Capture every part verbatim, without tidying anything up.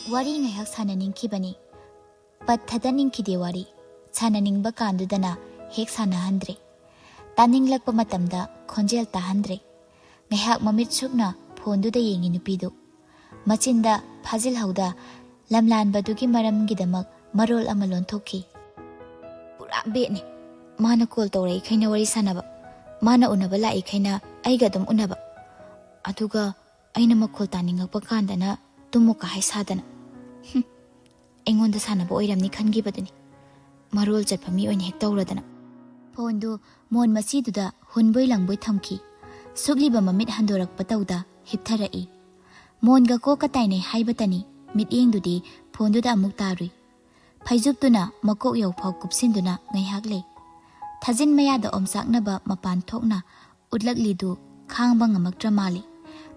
ꯋꯥꯔꯤ ꯉꯥꯏꯍꯥꯛ ꯁꯥꯟꯅꯅꯤꯡꯈꯤꯕꯅꯤ꯫ ꯄꯠ ꯊꯗꯠꯅꯤꯡꯈꯤꯗꯦ ꯋꯥꯔꯤ꯫ ꯁꯥꯟꯅꯅꯤꯡꯕ ꯀꯥꯟꯗꯨꯗꯅ ꯍꯦꯛ ꯁꯥꯟꯅꯍꯟꯗ꯭ꯔꯦ꯫ ꯇꯥꯅꯤꯡꯂꯛꯄ ꯃꯇꯝꯗ ꯈꯣꯟꯖꯦꯜ ꯇꯥꯍꯟꯗ꯭ꯔꯦ꯫ ꯉꯥꯏꯍꯥꯛ ꯃꯃꯤꯠ ꯁꯨꯞꯅ ꯐꯣꯟꯗꯨꯗ ꯌꯦꯡꯉꯤ ꯅꯨꯄꯤꯗꯨ꯫ ꯃꯆꯤꯟꯗ ꯐꯥꯖꯤꯜꯍꯧꯗ ꯂꯝꯂꯥꯟꯕꯗꯨꯒꯤ ꯃꯔꯝꯒꯤꯗꯃꯛ ꯃꯔꯣꯜ ꯑꯃ ꯂꯣꯟꯊꯣꯛꯈꯤ꯫ "ꯄꯨꯔꯥ ꯕꯦꯠꯅꯤ꯫ ꯃꯥꯅ ꯀꯣꯜ ꯇꯧꯔꯛꯏꯈꯩꯅ ꯋꯥꯔꯤ ꯁꯥꯟꯅꯕ, ꯃꯥꯅ ꯎꯅꯕ ꯂꯥꯛꯏꯈꯩꯅ ꯑꯩꯒ ꯑꯗꯨꯝ ꯎꯅꯕ, ꯑꯗꯨꯒ ꯑꯩꯅ ꯃꯈꯣꯜ ꯇꯥꯅꯤꯡꯉꯛꯄ ꯀꯥꯟꯗꯅ ꯇꯨꯝꯃꯨꯀ ꯍꯥꯏ ꯁꯥꯗꯅ꯫ ꯍꯨꯝ, ꯑꯩꯉꯣꯟꯗ ꯁꯥꯟꯅꯕ ꯑꯣꯏꯔꯝꯅꯤ ꯈꯟꯈꯤꯕꯗꯨꯅꯤ꯫ ꯃꯔꯣꯜ ꯆꯠꯄ ꯃꯤ ꯑꯣꯏꯅ ꯍꯦꯛ ꯇꯧꯔꯗꯅ꯫" ꯐꯣꯟꯗꯨ ꯃꯣꯟ ꯃꯆꯤꯗꯨꯗ ꯍꯨꯟꯕꯣꯏ ꯂꯪꯕꯣꯏ ꯊꯝꯈꯤ꯫ ꯁꯨꯛꯂꯤꯕ ꯃꯃꯤꯠ ꯍꯟꯗꯣꯔꯛꯄ ꯇꯧꯗ ꯍꯤꯞꯊꯔꯛꯏ꯫ ꯃꯣꯟꯒ ꯀꯣꯛꯀ ꯇꯥꯏꯅꯩ ꯍꯥꯏꯕꯇꯅꯤ, ꯃꯤꯠꯌꯦꯡꯗꯨꯗꯤ ꯐꯣꯟꯗꯨꯗ ꯑꯃꯨꯛ ꯇꯥꯔꯨꯏ꯫ ꯐꯩꯖꯨꯞꯇꯨꯅ ꯃꯀꯣꯛ ꯌꯧꯐꯥꯎ ꯀꯨꯞꯁꯤꯟꯗꯨꯅ ꯉꯥꯏꯍꯥꯛ ꯂꯩ꯫ ꯊꯥꯖꯤꯟ ꯃꯌꯥꯗ ꯑꯣꯝꯆꯥꯛꯅꯕ ꯃꯄꯥꯟ ꯊꯣꯛꯅ ꯎꯠꯂꯛꯂꯤꯗꯨ ꯈꯥꯡꯕ ꯉꯝꯃꯛꯇ꯭ꯔ ꯃꯥꯜꯂꯤ꯫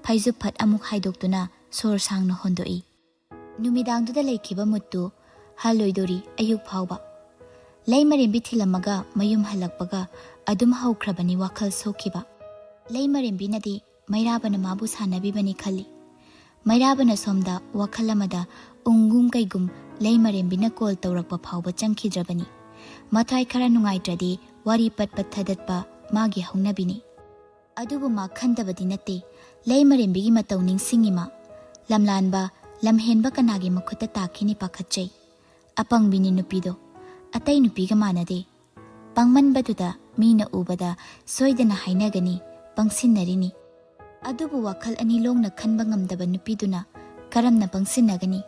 ꯐꯩꯖꯨꯞ ꯐꯠ ꯑꯃꯨꯛ ꯍꯥꯏꯗꯣꯛꯇꯨꯅ ꯁꯣꯔ ꯁꯥꯡꯅ ꯍꯣꯟꯗꯣꯛꯏ꯫ ꯅꯨꯃꯤꯗꯥꯡꯗꯨꯗ ꯂꯩꯈꯤꯕ ꯃꯨꯠꯇꯨ ꯍꯜꯂꯣꯏꯗꯣꯔꯤ ꯑꯌꯨꯛ ꯐꯥꯎꯕ꯫ ꯂꯩꯃꯔꯦꯝꯕꯤ ꯊꯤꯜꯂꯝꯃꯒ ꯃꯌꯨꯝ ꯍꯜꯂꯛꯄꯒ ꯑꯗꯨꯝ ꯍꯧꯈ꯭ꯔꯕꯅꯤ ꯋꯥꯈꯜ ꯁꯣꯛꯈꯤꯕ꯫ ꯂꯩꯃꯔꯦꯝꯕꯤꯅꯗꯤ ꯃꯩꯔꯥꯕꯅ ꯃꯥꯕꯨ ꯁꯥꯟꯅꯕꯤꯕꯅꯤ ꯈꯜꯂꯤ꯫ ꯃꯩꯔꯥꯕꯅ ꯁꯣꯝꯗ ꯋꯥꯈꯜ ꯑꯃꯗ ꯎꯪꯒꯨꯝ ꯀꯩꯒꯨꯝ ꯂꯩꯃꯔꯦꯝꯕꯤꯅ ꯀꯣꯜ ꯇꯧꯔꯛꯄ ꯐꯥꯎꯕ ꯆꯪꯈꯤꯗ꯭ꯔꯕꯅꯤ꯫ ꯃꯊ꯭ꯋꯥꯏ ꯈꯔ ꯅꯨꯡꯉꯥꯏꯇ꯭ꯔꯗꯤ ꯋꯥꯔꯤ ꯄꯠ ꯄꯠ ꯊꯗꯠꯄ ꯃꯥꯒꯤ ꯍꯧꯅꯕꯤꯅꯤ꯫ ꯑꯗꯨꯕꯨ ꯃꯥ ꯈꯟꯗꯕꯗꯤ ꯅꯠꯇꯦ꯫ ꯂꯩꯃꯔꯦꯝꯕꯤꯒꯤ ꯃꯇꯧ ꯅꯤꯡꯁꯤꯡꯉꯤ ꯃꯥ꯫ ꯂꯝꯂꯥꯟꯕ, ꯂꯝꯍꯦꯟꯕ ꯀꯅꯥꯒꯤ ꯃꯈꯨꯠꯇ ꯇꯥꯈꯤꯅꯤ ꯄꯥꯈꯠꯆꯩ꯫ ꯑꯄꯪꯕꯤꯅꯤ ꯅꯨꯄꯤꯗꯣ꯫ ꯑꯇꯩ ꯅꯨꯄꯤꯒ ꯃꯥꯟꯅꯗꯦ꯫ ꯄꯪꯃꯟꯕꯗꯨꯗ ꯃꯤꯅ ꯎꯕꯗ ꯁꯣꯏꯗꯅ ꯍꯥꯏꯅꯒꯅꯤ, ꯄꯪꯁꯤꯟꯅꯔꯤꯅꯤ꯫ ꯑꯗꯨꯕꯨ ꯋꯥꯈꯜ ꯑꯅꯤ ꯂꯣꯡꯅ ꯈꯟꯕ ꯉꯝꯗꯕ ꯅꯨꯄꯤꯗꯨꯅ ꯀꯔꯝꯅ ꯄꯪꯁꯤꯟꯅꯒꯅꯤ?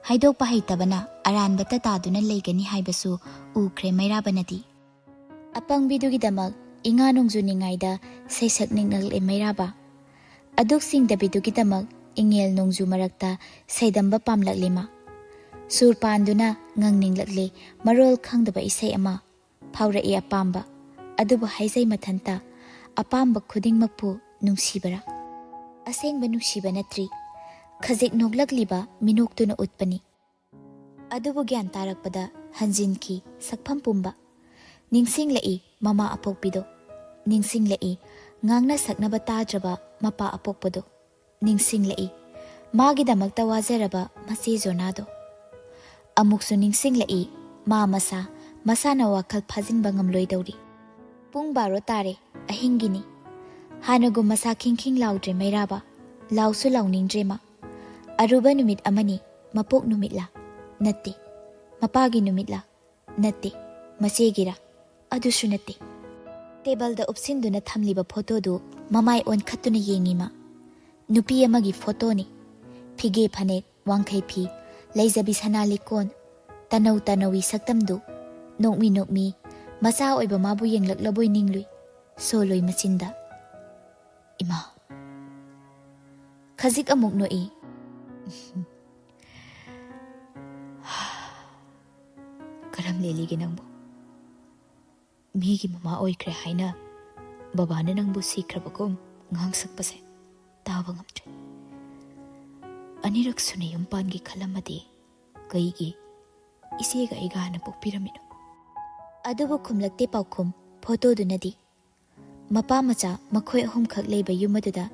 ꯍꯥꯏꯗꯣꯛꯄ ꯍꯩꯇꯕꯅ ꯑꯔꯥꯟꯕꯇ ꯇꯥꯗꯨꯅ ꯂꯩꯒꯅꯤ ꯍꯥꯏꯕꯁꯨ ꯎꯈ꯭ꯔꯦ ꯃꯩꯔꯥꯕꯅꯗꯤ꯫ ꯑꯄꯪꯕꯤꯗꯨꯒꯤꯗꯃꯛ ꯏꯉꯥ ꯅꯣꯡꯖꯨ ꯅꯤꯡꯉꯥꯏꯗ ꯁꯩꯁꯛ ꯅꯤꯡꯂꯛꯂꯦ ꯃꯩꯔꯥꯕ꯫ ꯑꯗꯨꯛ ꯁꯤꯡꯗꯕꯤꯗꯨꯒꯤꯗꯃꯛ ꯏꯉꯦꯜ ꯅꯣꯡꯖꯨ ꯃꯔꯛꯇ ꯁꯩꯗꯝꯕ ꯄꯥꯝꯂꯛꯂꯦ ꯃꯥ꯫ ꯁꯨꯔ ꯄꯥꯟꯗꯨꯅ ꯉꯪꯅꯤꯡꯂꯛꯂꯦ ꯃꯔꯣꯜ ꯈꯪꯗꯕ ꯏꯁꯩ ꯑꯃ꯫ ꯐꯥꯎꯔꯛꯏ ꯑꯄꯥꯝꯕ꯫ ꯑꯗꯨꯕꯨ ꯍꯥꯏꯖꯩ ꯃꯊꯟꯇ, ꯑꯄꯥꯝꯕ ꯈꯨꯗꯤꯡꯃꯛꯄꯨ ꯅꯨꯡꯁꯤꯕꯔꯥ? ꯑꯁꯦꯡꯕ ꯅꯨꯡꯁꯤꯕ ꯅꯠꯇ꯭ꯔꯤ꯫ ꯈꯖꯤꯛ ꯅꯣꯛꯂꯛꯂꯤꯕ ꯃꯤꯅꯣꯛꯇꯨꯅ ꯎꯠꯄꯅꯤ꯫ ꯑꯗꯨꯕꯨ ꯒ꯭ꯌꯥꯟ ꯇꯥꯔꯛꯄꯗ ꯍꯟꯖꯤꯟꯈꯤ ꯁꯛꯐꯝ ꯄꯨꯝꯕ꯫ ꯅꯤꯡꯁꯤꯡꯂꯛꯏ ꯃꯃꯥ ꯑꯄꯣꯛꯄꯤꯗꯣ꯫ ꯅꯤꯡꯁꯤꯡꯂꯛꯏ ꯉꯥꯡꯅ ꯁꯛꯅꯕ ꯇꯥꯗ꯭ꯔꯕ ꯃꯄꯥ ꯑꯄꯣꯛꯄꯗꯣ꯫ ꯅꯤꯡꯁꯤꯡꯂꯛꯏ ꯃꯥꯒꯤꯗꯃꯛꯇ ꯋꯥꯖꯔꯕ ꯃꯆꯦ ꯖꯣꯅꯥꯗꯣ꯫ ꯑꯃꯨꯛꯁꯨ ꯅꯤꯡꯁꯤꯡꯂꯛꯏ ꯃꯥ ꯃꯁꯥ, ꯃꯁꯥꯅ ꯋꯥꯈꯜ ꯐꯥꯖꯤꯟꯕ ꯉꯝꯂꯣꯏꯗꯧꯔꯤ꯫ ꯄꯨꯡ ꯕꯥꯔꯣ ꯇꯥꯔꯦ ꯑꯍꯤꯡꯒꯤꯅꯤ꯫ ꯍꯥꯟꯅꯒꯨꯝ ꯃꯁꯥ ꯈꯤꯡ ꯈꯤꯡ ꯂꯥꯎꯗ꯭ꯔꯦ ꯃꯩꯔꯥꯕ, ꯂꯥꯎꯁꯨ ꯂꯥꯎꯅꯤꯡꯗ꯭ꯔꯦ ꯃꯥ꯫ ꯑꯔꯨꯕ ꯅꯨꯃꯤꯠ ꯑꯃꯅꯤ, ꯃꯄꯣꯛ ꯅꯨꯃꯤꯠꯂꯥ? ꯅꯠꯇꯦ꯫ ꯃꯄꯥꯒꯤ ꯅꯨꯃꯤꯠꯂꯥ? ꯅꯠꯇꯦ꯫ ꯃꯆꯦꯒꯤꯔꯥ? ꯑꯗꯨꯁꯨ ꯅꯠꯇꯦ꯫ ꯇꯦꯕꯜꯗ ꯎꯞꯁꯤꯟꯗꯨꯅ ꯊꯝꯂꯤꯕ ꯐꯣꯇꯣꯗꯨ ꯃꯃꯥꯏ ꯑꯣꯟꯈꯠꯇꯨꯅ ꯌꯦꯡꯉꯤ ꯃꯥ꯫ ꯅꯨꯄꯤ ꯑꯃꯒꯤ ꯐꯣꯇꯣꯅꯤ꯫ ꯐꯤꯒꯦ ꯐꯅꯦꯛ, ꯋꯥꯡꯈꯩ ꯐꯤ, ꯂꯩꯖꯕꯤ ꯁꯅꯥ ꯂꯤꯛꯀꯣꯟ, ꯇꯅꯧ ꯇꯅꯧꯏ ꯁꯛꯇꯝꯗꯨ꯫ ꯅꯣꯛꯃꯤ ꯅꯣꯛꯃꯤ, ꯃꯆꯥ ꯑꯣꯏꯕ ꯃꯥꯕꯨ ꯌꯦꯡꯂꯛꯂꯕꯣꯏ ꯅꯤꯡꯂꯨꯏ꯫ ꯁꯣꯜꯂꯣꯏ ꯃꯆꯤꯟꯗ, "ꯏꯃꯥ!" ꯈꯖꯤꯛ ꯑꯃꯨꯛ ꯅꯣꯛꯏ꯫ "ꯀꯔꯝ ꯂꯦꯜꯂꯤꯒꯦ ꯅꯪꯕꯨ? ꯃꯤꯒꯤ ꯃꯃꯥ ꯑꯣꯏꯈ꯭ꯔꯦ ꯍꯥꯏꯅ ꯕꯕꯥꯅ ꯅꯪꯕꯨ ꯁꯤꯈ꯭ꯔꯕꯒꯨꯝ ꯉꯥꯡꯁꯛꯄꯁꯦ ꯇꯥꯕ ꯉꯝꯗ꯭ꯔꯦ꯫ ꯑꯅꯤꯔꯛ ꯁꯨꯅ ꯌꯨꯝ ꯄꯥꯟꯒꯦ ꯈꯜꯂꯝꯃꯗꯤ ꯀꯩꯒꯤ ꯏꯆꯦꯒ ꯑꯩꯒ ꯍꯥꯟꯅ ꯄꯣꯛꯄꯤꯔꯝꯃꯤꯅꯣ?" ꯑꯗꯨꯕꯨ ꯈꯨꯝꯂꯛꯇꯦ ꯄꯥꯎꯈꯨꯝ ꯐꯣꯇꯣꯗꯨꯅꯗꯤ꯫ ꯃꯄꯥ ꯃꯆꯥ ꯃꯈꯣꯏ ꯑꯍꯨꯝꯈꯛ ꯂꯩꯕ ꯌꯨꯝ ꯑꯗꯨꯗ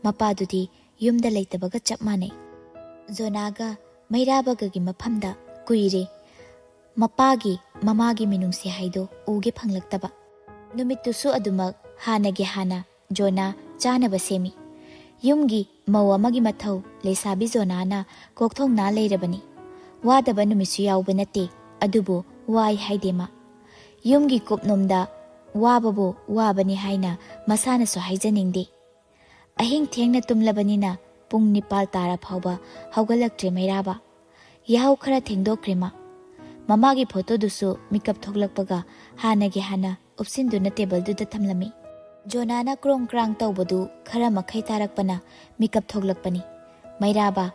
ꯃꯄꯥꯗꯨꯗꯤ ꯌꯨꯝꯗ ꯂꯩꯇꯕꯒ ꯆꯞ ꯃꯥꯟꯅꯩ꯫ ꯖꯣꯅꯥꯒ ꯃꯩꯔꯥꯕꯒꯒꯤ ꯃꯐꯝꯗ ꯀꯨꯏꯔꯦ ꯃꯄꯥꯒꯤ, ꯃꯃꯥꯒꯤ ꯃꯤꯅꯨꯡꯁꯤ ꯍꯥꯏꯗꯣ ꯎꯒꯦ ꯐꯪꯂꯛꯇꯕ꯫ ꯅꯨꯃꯤꯠꯇꯨꯁꯨ ꯑꯗꯨꯃꯛ ꯍꯥꯟꯅꯒꯤ ꯍꯥꯟꯅ ꯖꯣꯅꯥ ꯆꯥꯅꯕ ꯁꯦꯝꯃꯤ꯫ ꯌꯨꯝꯒꯤ ꯃꯧ ꯑꯃꯒꯤ ꯃꯊꯧ ꯂꯩꯁꯥꯕꯤ ꯖꯣꯅꯥꯅ ꯀꯣꯛꯊꯣꯡꯅ ꯂꯩꯔꯕꯅꯤ꯫ ꯋꯥꯗꯕ ꯅꯨꯃꯤꯠꯁꯨ ꯌꯥꯎꯕ ꯅꯠꯇꯦ, ꯑꯗꯨꯕꯨ ꯋꯥꯏ ꯍꯥꯏꯗꯦ ꯃꯥ꯫ ꯌꯨꯝꯒꯤ ꯀꯨꯞꯅꯣꯝꯗ ꯋꯥꯕꯕꯨ ꯋꯥꯕꯅꯤ ꯍꯥꯏꯅ ꯃꯁꯥꯅꯁꯨ ꯍꯥꯏꯖꯅꯤꯡꯗꯦ꯫ ꯑꯍꯤꯡ ꯊꯦꯡꯅ ꯇꯨꯝꯂꯕꯅꯤꯅ ꯄꯨꯡ ꯅꯤꯄꯥꯜ ꯇꯥꯔ ꯐꯥꯎꯕ ꯍꯧꯒꯠꯂꯛꯇ꯭ꯔꯦ ꯃꯩꯔꯥꯕ꯫ ꯌꯥꯍꯧ ꯈꯔ ꯊꯦꯡꯗꯣꯛꯈ꯭ꯔꯦ ꯃꯥ꯫ ꯃꯃꯥꯒꯤ ꯐꯣꯇꯣꯗꯨꯁꯨ ꯃꯤꯀꯞ ꯊꯣꯛꯂꯛꯄꯒ ꯍꯥꯟꯅꯒꯤ ꯍꯥꯟꯅ ꯎꯞꯁꯤꯟꯗꯨꯅ ꯇꯦꯕꯜꯗꯨꯗ ꯊꯝꯂꯝꯃꯤ꯫ ꯖꯣꯅꯥꯅ ꯀ꯭ꯔꯣꯡ ꯀ꯭ꯔꯥꯡ ꯇꯧꯕꯗꯨ ꯈꯔ ꯃꯈꯩ ꯇꯥꯔꯛꯄꯅ ꯃꯤꯀꯞ ꯊꯣꯛꯂꯛꯄꯅꯤ꯫ ꯃꯩꯔꯥꯕ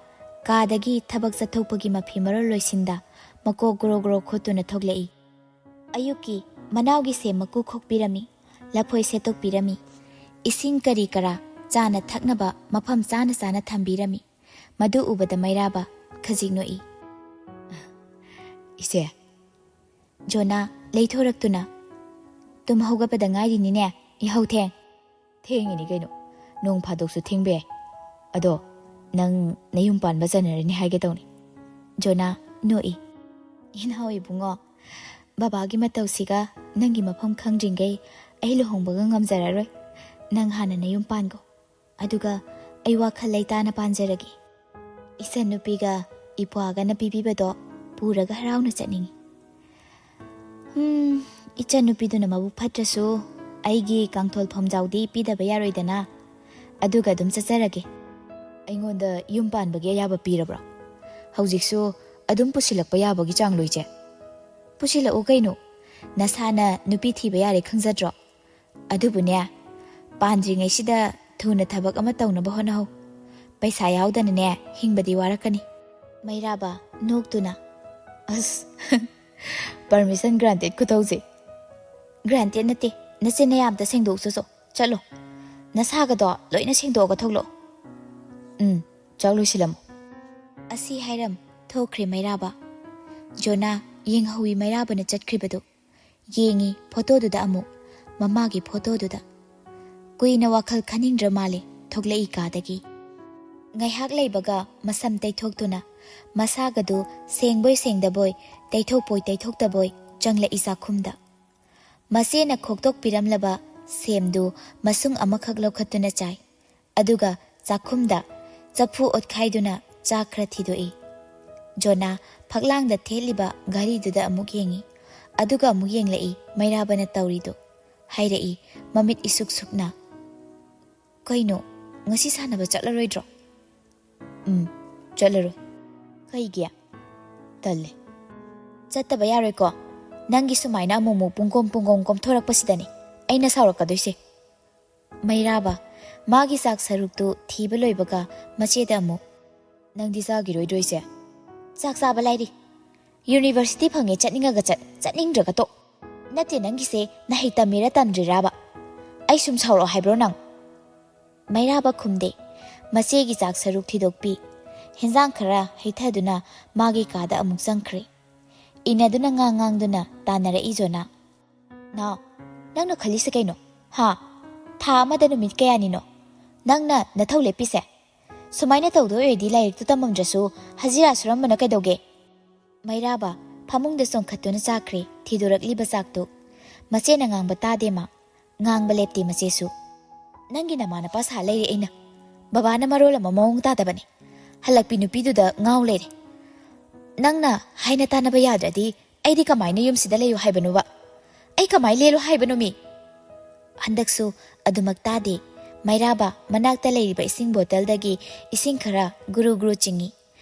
ꯀꯥꯗꯒꯤ ꯊꯕꯛ ꯆꯠꯊꯣꯛꯄꯒꯤ ꯃꯐꯤ ꯃꯔꯣꯜ ꯂꯣꯏꯁꯤꯟꯗ ꯃꯀꯣꯛ ꯒ꯭ꯔꯣ ꯒ꯭ꯔꯣ ꯈꯣꯠꯇꯨꯅ ꯊꯣꯛꯂꯛꯏ꯫ ꯑꯌꯨꯛꯀꯤ ꯃꯅꯥꯎꯒꯤ ꯁꯦꯝ ꯃꯀꯨ ꯈꯣꯛꯄꯤꯔꯝꯃꯤ, ꯂꯐꯣꯏ ꯁꯦꯠꯇꯣꯛꯄꯤꯔꯝꯃꯤ꯫ ꯏꯁꯤꯡ ꯀꯔꯤ ꯀꯔꯥ ꯆꯥꯅ ꯊꯛꯅꯕ ꯃꯐꯝ ꯆꯥꯅ ꯆꯥꯅ ꯊꯝꯕꯤꯔꯝꯃꯤ꯫ ꯃꯗꯨ ꯎꯕꯗ ꯃꯩꯔꯥꯕ ꯈꯖꯤꯛ ꯅꯣꯛꯏ꯫ "ꯏꯆꯦ!" ꯖꯣꯅꯥ ꯂꯩꯊꯣꯔꯛꯇꯨꯅ, "ꯇꯨꯝ ꯍꯧꯒꯠꯄꯗ ꯉꯥꯏꯔꯤꯅꯤꯅꯦ, ꯌꯥꯍꯧ ꯊꯦꯡ꯫" "ꯊꯦꯡꯉꯤꯅꯤ ꯀꯩꯅꯣ, ꯅꯣꯡ ꯐꯥꯗꯣꯛꯁꯨ ꯊꯦꯡꯕ ꯌꯥꯏ꯫ ꯑꯗꯣ "ꯅꯪ ꯅꯌꯨꯝ ꯄꯥꯟꯕ ꯆꯟꯅꯔꯅꯤ ꯍꯥꯏꯒꯦ ꯇꯧꯅꯤ꯫" ꯖꯣꯅꯥ ꯅꯣꯛꯏ꯫ "ꯏꯅꯥꯎ ꯏꯕꯨꯡꯉꯣ, ꯕꯕꯥꯒꯤ ꯃꯇꯧꯁꯤꯒ ꯅꯪꯒꯤ ꯃꯐꯝ ꯈꯪꯗ꯭ꯔꯤꯉꯩ ꯑꯩ ꯂꯨꯍꯣꯡꯕꯒ ꯉꯝꯖꯔꯔꯣꯏ꯫ ꯅꯪ ꯍꯥꯟꯅ ꯅꯌꯨꯝ ꯄꯥꯟꯈꯣ꯫ ꯑꯗꯨꯒ ꯑꯩ ꯋꯥꯈꯜ ꯂꯩꯇꯥꯅ ꯄꯥꯟꯖꯔꯒꯦ꯫ ꯏꯆꯟꯅꯨꯄꯤꯒ ꯏꯄ꯭ꯋꯥꯒꯅ ꯄꯤꯕꯤꯕꯗꯣ ꯄꯨꯔꯒ ꯍꯔꯥꯎꯅ ꯆꯠꯅꯤꯡꯉꯤ꯫" "ꯎꯝ, ꯏꯆꯟꯅꯨꯄꯤꯗꯨꯅ ꯃꯕꯨꯛ ꯐꯠꯇ꯭ꯔꯁꯨ ꯑꯩꯒꯤ ꯀꯥꯡꯊꯣꯜ ꯐꯝꯖꯥꯎꯗꯤ ꯄꯤꯗꯕ ꯌꯥꯔꯣꯏꯗꯅ꯫ ꯑꯗꯨꯒ ꯑꯗꯨꯝ ꯆꯠꯆꯔꯒꯦ꯫" "ꯑꯩꯉꯣꯟꯗ ꯌꯨꯝ ꯄꯥꯟꯕꯒꯤ ꯑꯌꯥꯕ ꯄꯤꯔꯕ꯭ꯔꯣ? ꯍꯧꯖꯤꯛꯁꯨ ꯑꯗꯨꯝ ꯄꯨꯁꯤꯜꯂꯛꯄ ꯌꯥꯕꯒꯤ ꯆꯥꯡ ꯂꯣꯏꯖꯦ?" "ꯄꯨꯁꯤꯜꯂꯛꯎ ꯀꯩꯅꯣ꯫ ꯅꯁꯥꯅ ꯅꯨꯄꯤ ꯊꯤꯕ ꯌꯥꯔꯦ ꯈꯪꯖꯗ꯭ꯔꯣ? ꯑꯗꯨꯕꯨꯅꯦ, ꯄꯥꯟꯗ꯭ꯔꯤꯉꯩꯁꯤꯗ ꯊꯨꯅ ꯊꯕꯛ ꯑꯃ ꯇꯧꯅꯕ ꯍꯣꯠꯅꯍꯧ꯫ ꯄꯩꯁꯥ ꯌꯥꯎꯗꯅꯅꯦ ꯍꯤꯡꯕꯗꯤ ꯋꯥꯔꯛꯀꯅꯤ꯫" ꯃꯩꯔꯥꯕ ꯅꯣꯛꯇꯨꯅ, "ꯑꯁ, permission granted ꯈꯨꯇꯧꯁꯦ꯫" "Granted ꯅꯠꯇꯦ, ꯅꯆꯤꯟ ꯅꯌꯥ ꯑꯝꯇ ꯁꯦꯡꯗꯣꯛꯆꯣꯆꯣ꯫ ꯆꯠꯂꯣ, ꯅꯁꯥꯒꯗꯣ ꯂꯣꯏꯅ ꯁꯦꯡꯗꯣꯛꯑꯒ ꯊꯣꯛꯂꯛꯑꯣ꯫" "ꯎꯝ, ꯆꯥꯛ ꯂꯣꯏꯁꯤꯜꯂꯝꯃꯣ꯫" ꯑꯁꯤ ꯍꯥꯏꯔꯝ ꯊꯣꯛꯈ꯭ꯔꯦ ꯃꯩꯔꯥꯕ꯫ ꯖꯣꯅꯥ ꯌꯦꯡꯍꯧꯏ ꯃꯩꯔꯥꯕꯅ ꯆꯠꯈ꯭ꯔꯤꯕꯗꯨ꯫ ꯌꯦꯡꯉꯤ ꯐꯣꯇꯣꯗꯨꯗ ꯑꯃꯨꯛ, ꯃꯃꯥꯒꯤ ꯐꯣꯇꯣꯗꯨꯗ꯫ ꯀꯨꯏꯅ ꯋꯥꯈꯜ ꯈꯟꯅꯤꯡꯗ꯭ꯔ ꯃꯥꯜꯂꯦ ꯊꯣꯛꯂꯛꯏ ꯀꯥꯗꯒꯤ꯫ ꯉꯥꯏꯍꯥꯛ ꯂꯩꯕꯒ ꯃꯁꯝ ꯇꯩꯊꯣꯛꯇꯨꯅ, ꯃꯁꯥꯒꯗꯨ ꯁꯦꯡꯕꯣꯏ ꯁꯦꯡꯗꯕꯣꯏ, ꯇꯩꯊꯣꯛꯄꯣꯏ ꯇꯩꯊꯣꯛꯇꯕꯣꯏ ꯆꯪꯂꯛꯏ ꯆꯥꯛꯈꯨꯝꯗ꯫ ꯃꯆꯦꯅ ꯈꯣꯛꯇꯣꯛꯄꯤꯔꯝꯂꯕ ꯁꯦꯝꯗꯨ ꯃꯁꯨꯡ ꯑꯃꯈꯛ ꯂꯧꯈꯠꯇꯨꯅ ꯆꯥꯏ꯫ ꯑꯗꯨꯒ ꯆꯥꯛꯈꯨꯝꯗ ꯆꯐꯨ ꯑꯣꯠꯈꯥꯏꯗꯨꯅ ꯆꯥꯛ ꯈꯔ ꯊꯤꯗꯣꯛꯏ꯫ ꯖꯣꯅꯥ ꯐꯛꯂꯥꯡꯗ ꯊꯦꯠꯂꯤꯕ ꯘꯔꯤꯗꯨꯗ ꯑꯃꯨꯛ ꯌꯦꯡꯏ꯫ ꯑꯗꯨꯒ ꯑꯃꯨꯛ ꯌꯦꯡꯂꯛꯏ ꯃꯩꯔꯥꯕꯅ ꯇꯧꯔꯤꯗꯨ꯫ ꯍꯥꯏꯔꯛꯏ ꯃꯃꯤꯠ ꯏꯁꯨꯛ ꯁꯨꯛꯅ, "ꯀꯩꯅꯣ, ꯉꯁꯤ ꯁꯥꯟꯅꯕ ꯆꯠꯂꯔꯣꯏꯗ꯭ꯔꯣ?" "ꯎꯝ, ꯆꯠꯂꯔꯣꯏ꯫" "ꯀꯩꯒꯤ?" "ꯇꯜꯂꯦ꯫" "ꯆꯠꯇꯕ ꯌꯥꯔꯣꯏꯀꯣ꯫ ꯅꯪꯒꯤ ꯁꯨꯃꯥꯏꯅ ꯑꯃꯨꯛꯃꯨꯛ ꯄꯨꯡꯀꯣꯝ ꯄꯨꯡꯀꯣꯝ ꯀꯣꯝꯊꯣꯔꯛꯄꯁꯤꯗꯅꯦ ꯑꯩꯅ ꯁꯥꯎꯔꯛꯀꯗꯣꯏꯁꯦ꯫" ꯃꯩꯔꯥꯕ ꯃꯥꯒꯤ ꯆꯥꯛ ꯁꯔꯨꯛꯇꯨ ꯊꯤꯕ ꯂꯣꯏꯕꯒ ꯃꯆꯦꯗ ꯑꯃꯨꯛ, "ꯅꯪꯗꯤ ꯆꯥꯈꯤꯔꯣꯏꯗ꯭ꯔꯣ ꯏꯆꯦ?" "ꯆꯥꯛ ꯆꯥꯕ ꯂꯥꯏꯔꯤ꯫ University ꯐꯪꯉꯦ ꯆꯠꯅꯤꯡꯉꯒ ꯆꯠ, ꯆꯠꯅꯤꯡꯗ꯭ꯔꯒ ꯇꯣꯛ꯫ ꯅꯠꯇꯦ, ꯅꯪꯒꯤꯁꯦ ꯅꯍꯩ ꯇꯝꯃꯤꯔ ꯇꯝꯗ꯭ꯔꯤꯔꯥꯕ? ꯑꯩ ꯁꯨꯝ ꯁꯥꯎꯔꯛꯑꯣ ꯍꯥꯏꯕ꯭ꯔꯣ ꯅꯪ?" ꯃꯩꯔꯥꯕ ꯈꯨꯝꯗꯦ꯫ ꯃꯆꯦꯒꯤ ꯆꯥꯛ ꯁꯔꯨꯛ ꯊꯤꯗꯣꯛꯄꯤ꯫ ꯍꯦꯟꯖꯥꯡ ꯈꯔ ꯍꯩꯊꯗꯨꯅ ꯃꯥꯒꯤ ꯀꯥꯗ ꯑꯃꯨꯛ ꯆꯪꯈ꯭ꯔꯦ꯫ ꯏꯟꯅꯗꯨꯅ ꯉꯥꯡ ꯉꯥꯡꯗꯨꯅ ꯇꯥꯟꯅꯔꯛꯏ ꯖꯣꯅꯥ꯫ "ꯅꯥꯎ, ꯅꯪꯅ ꯈꯜꯂꯤꯁꯦ ꯀꯩꯅꯣ? ꯍꯥ? ꯊꯥ ꯑꯃꯗ ꯅꯨꯃꯤꯠ ꯀꯌꯥꯅꯤꯅꯣ ꯅꯪꯅ ꯅꯊꯧ ꯂꯦꯞꯄꯤꯁꯦ? ꯁꯨꯃꯥꯏꯅ ꯇꯧꯗꯣꯏ ꯑꯣꯏꯔꯗꯤ ꯂꯥꯏꯔꯤꯛꯇꯨ ꯇꯝꯃꯝꯗ꯭ꯔꯁꯨ ꯍꯖꯤꯔꯥ ꯁꯨꯔꯝꯕꯅ ꯀꯩꯗꯧꯒꯦ? ꯃꯩꯔꯥꯕ ꯐꯃꯨꯡꯗ ꯆꯣꯡꯈꯠꯇꯨꯅ ꯆꯥꯈ꯭ꯔꯦ ꯊꯤꯗꯣꯔꯛꯂꯤꯕ ꯆꯥꯛꯇꯨ꯫ ꯃꯆꯦꯅ ꯉꯥꯡꯕ ꯇꯥꯗꯦ ꯃꯥ꯫ ꯉꯥꯡꯕ ꯂꯦꯞꯇꯦ ꯃꯆꯦꯁꯨ꯫ "ꯅꯪꯒꯤ ꯅꯃꯥ ꯅꯄꯥ ꯁꯥ ꯂꯩꯔꯦ ꯑꯩꯅ꯫ ꯕꯕꯥꯅ ꯃꯔꯣꯜ ꯑꯃ ꯃꯑꯣꯡ ꯇꯥꯗꯕꯅꯦ꯫ ꯍꯜꯂꯛꯄꯤ ꯅꯨꯄꯤꯗꯨꯗ ꯉꯥꯎ ꯂꯩꯔꯦ꯫ ꯅꯪꯅ ꯍꯥꯏꯅ ꯇꯥꯟꯅꯕ ꯌꯥꯗ꯭ꯔꯗꯤ ꯑꯩꯗꯤ ꯀꯃꯥꯏꯅ ꯌꯨꯝꯁꯤꯗ ꯂꯩꯌꯨ ꯍꯥꯏꯕꯅꯣꯕ? ꯑꯩ ꯀꯃꯥꯏ ꯂꯦꯜꯂꯨ ꯍꯥꯏꯕꯅꯣ ꯃꯤ?" ꯍꯟꯗꯛꯁꯨ ꯑꯗꯨꯃꯛ ꯇꯥꯗꯦ꯫ ꯃꯩꯔꯥꯕ ꯃꯅꯥꯛꯇ ꯂꯩꯔꯤꯕ ꯏꯁꯤꯡ ꯕꯣꯇꯜꯗꯒꯤ ꯏꯁꯤꯡ ꯈꯔ ꯒꯨꯔꯨ ꯒꯨꯔꯨ ꯆꯤꯡꯏ꯫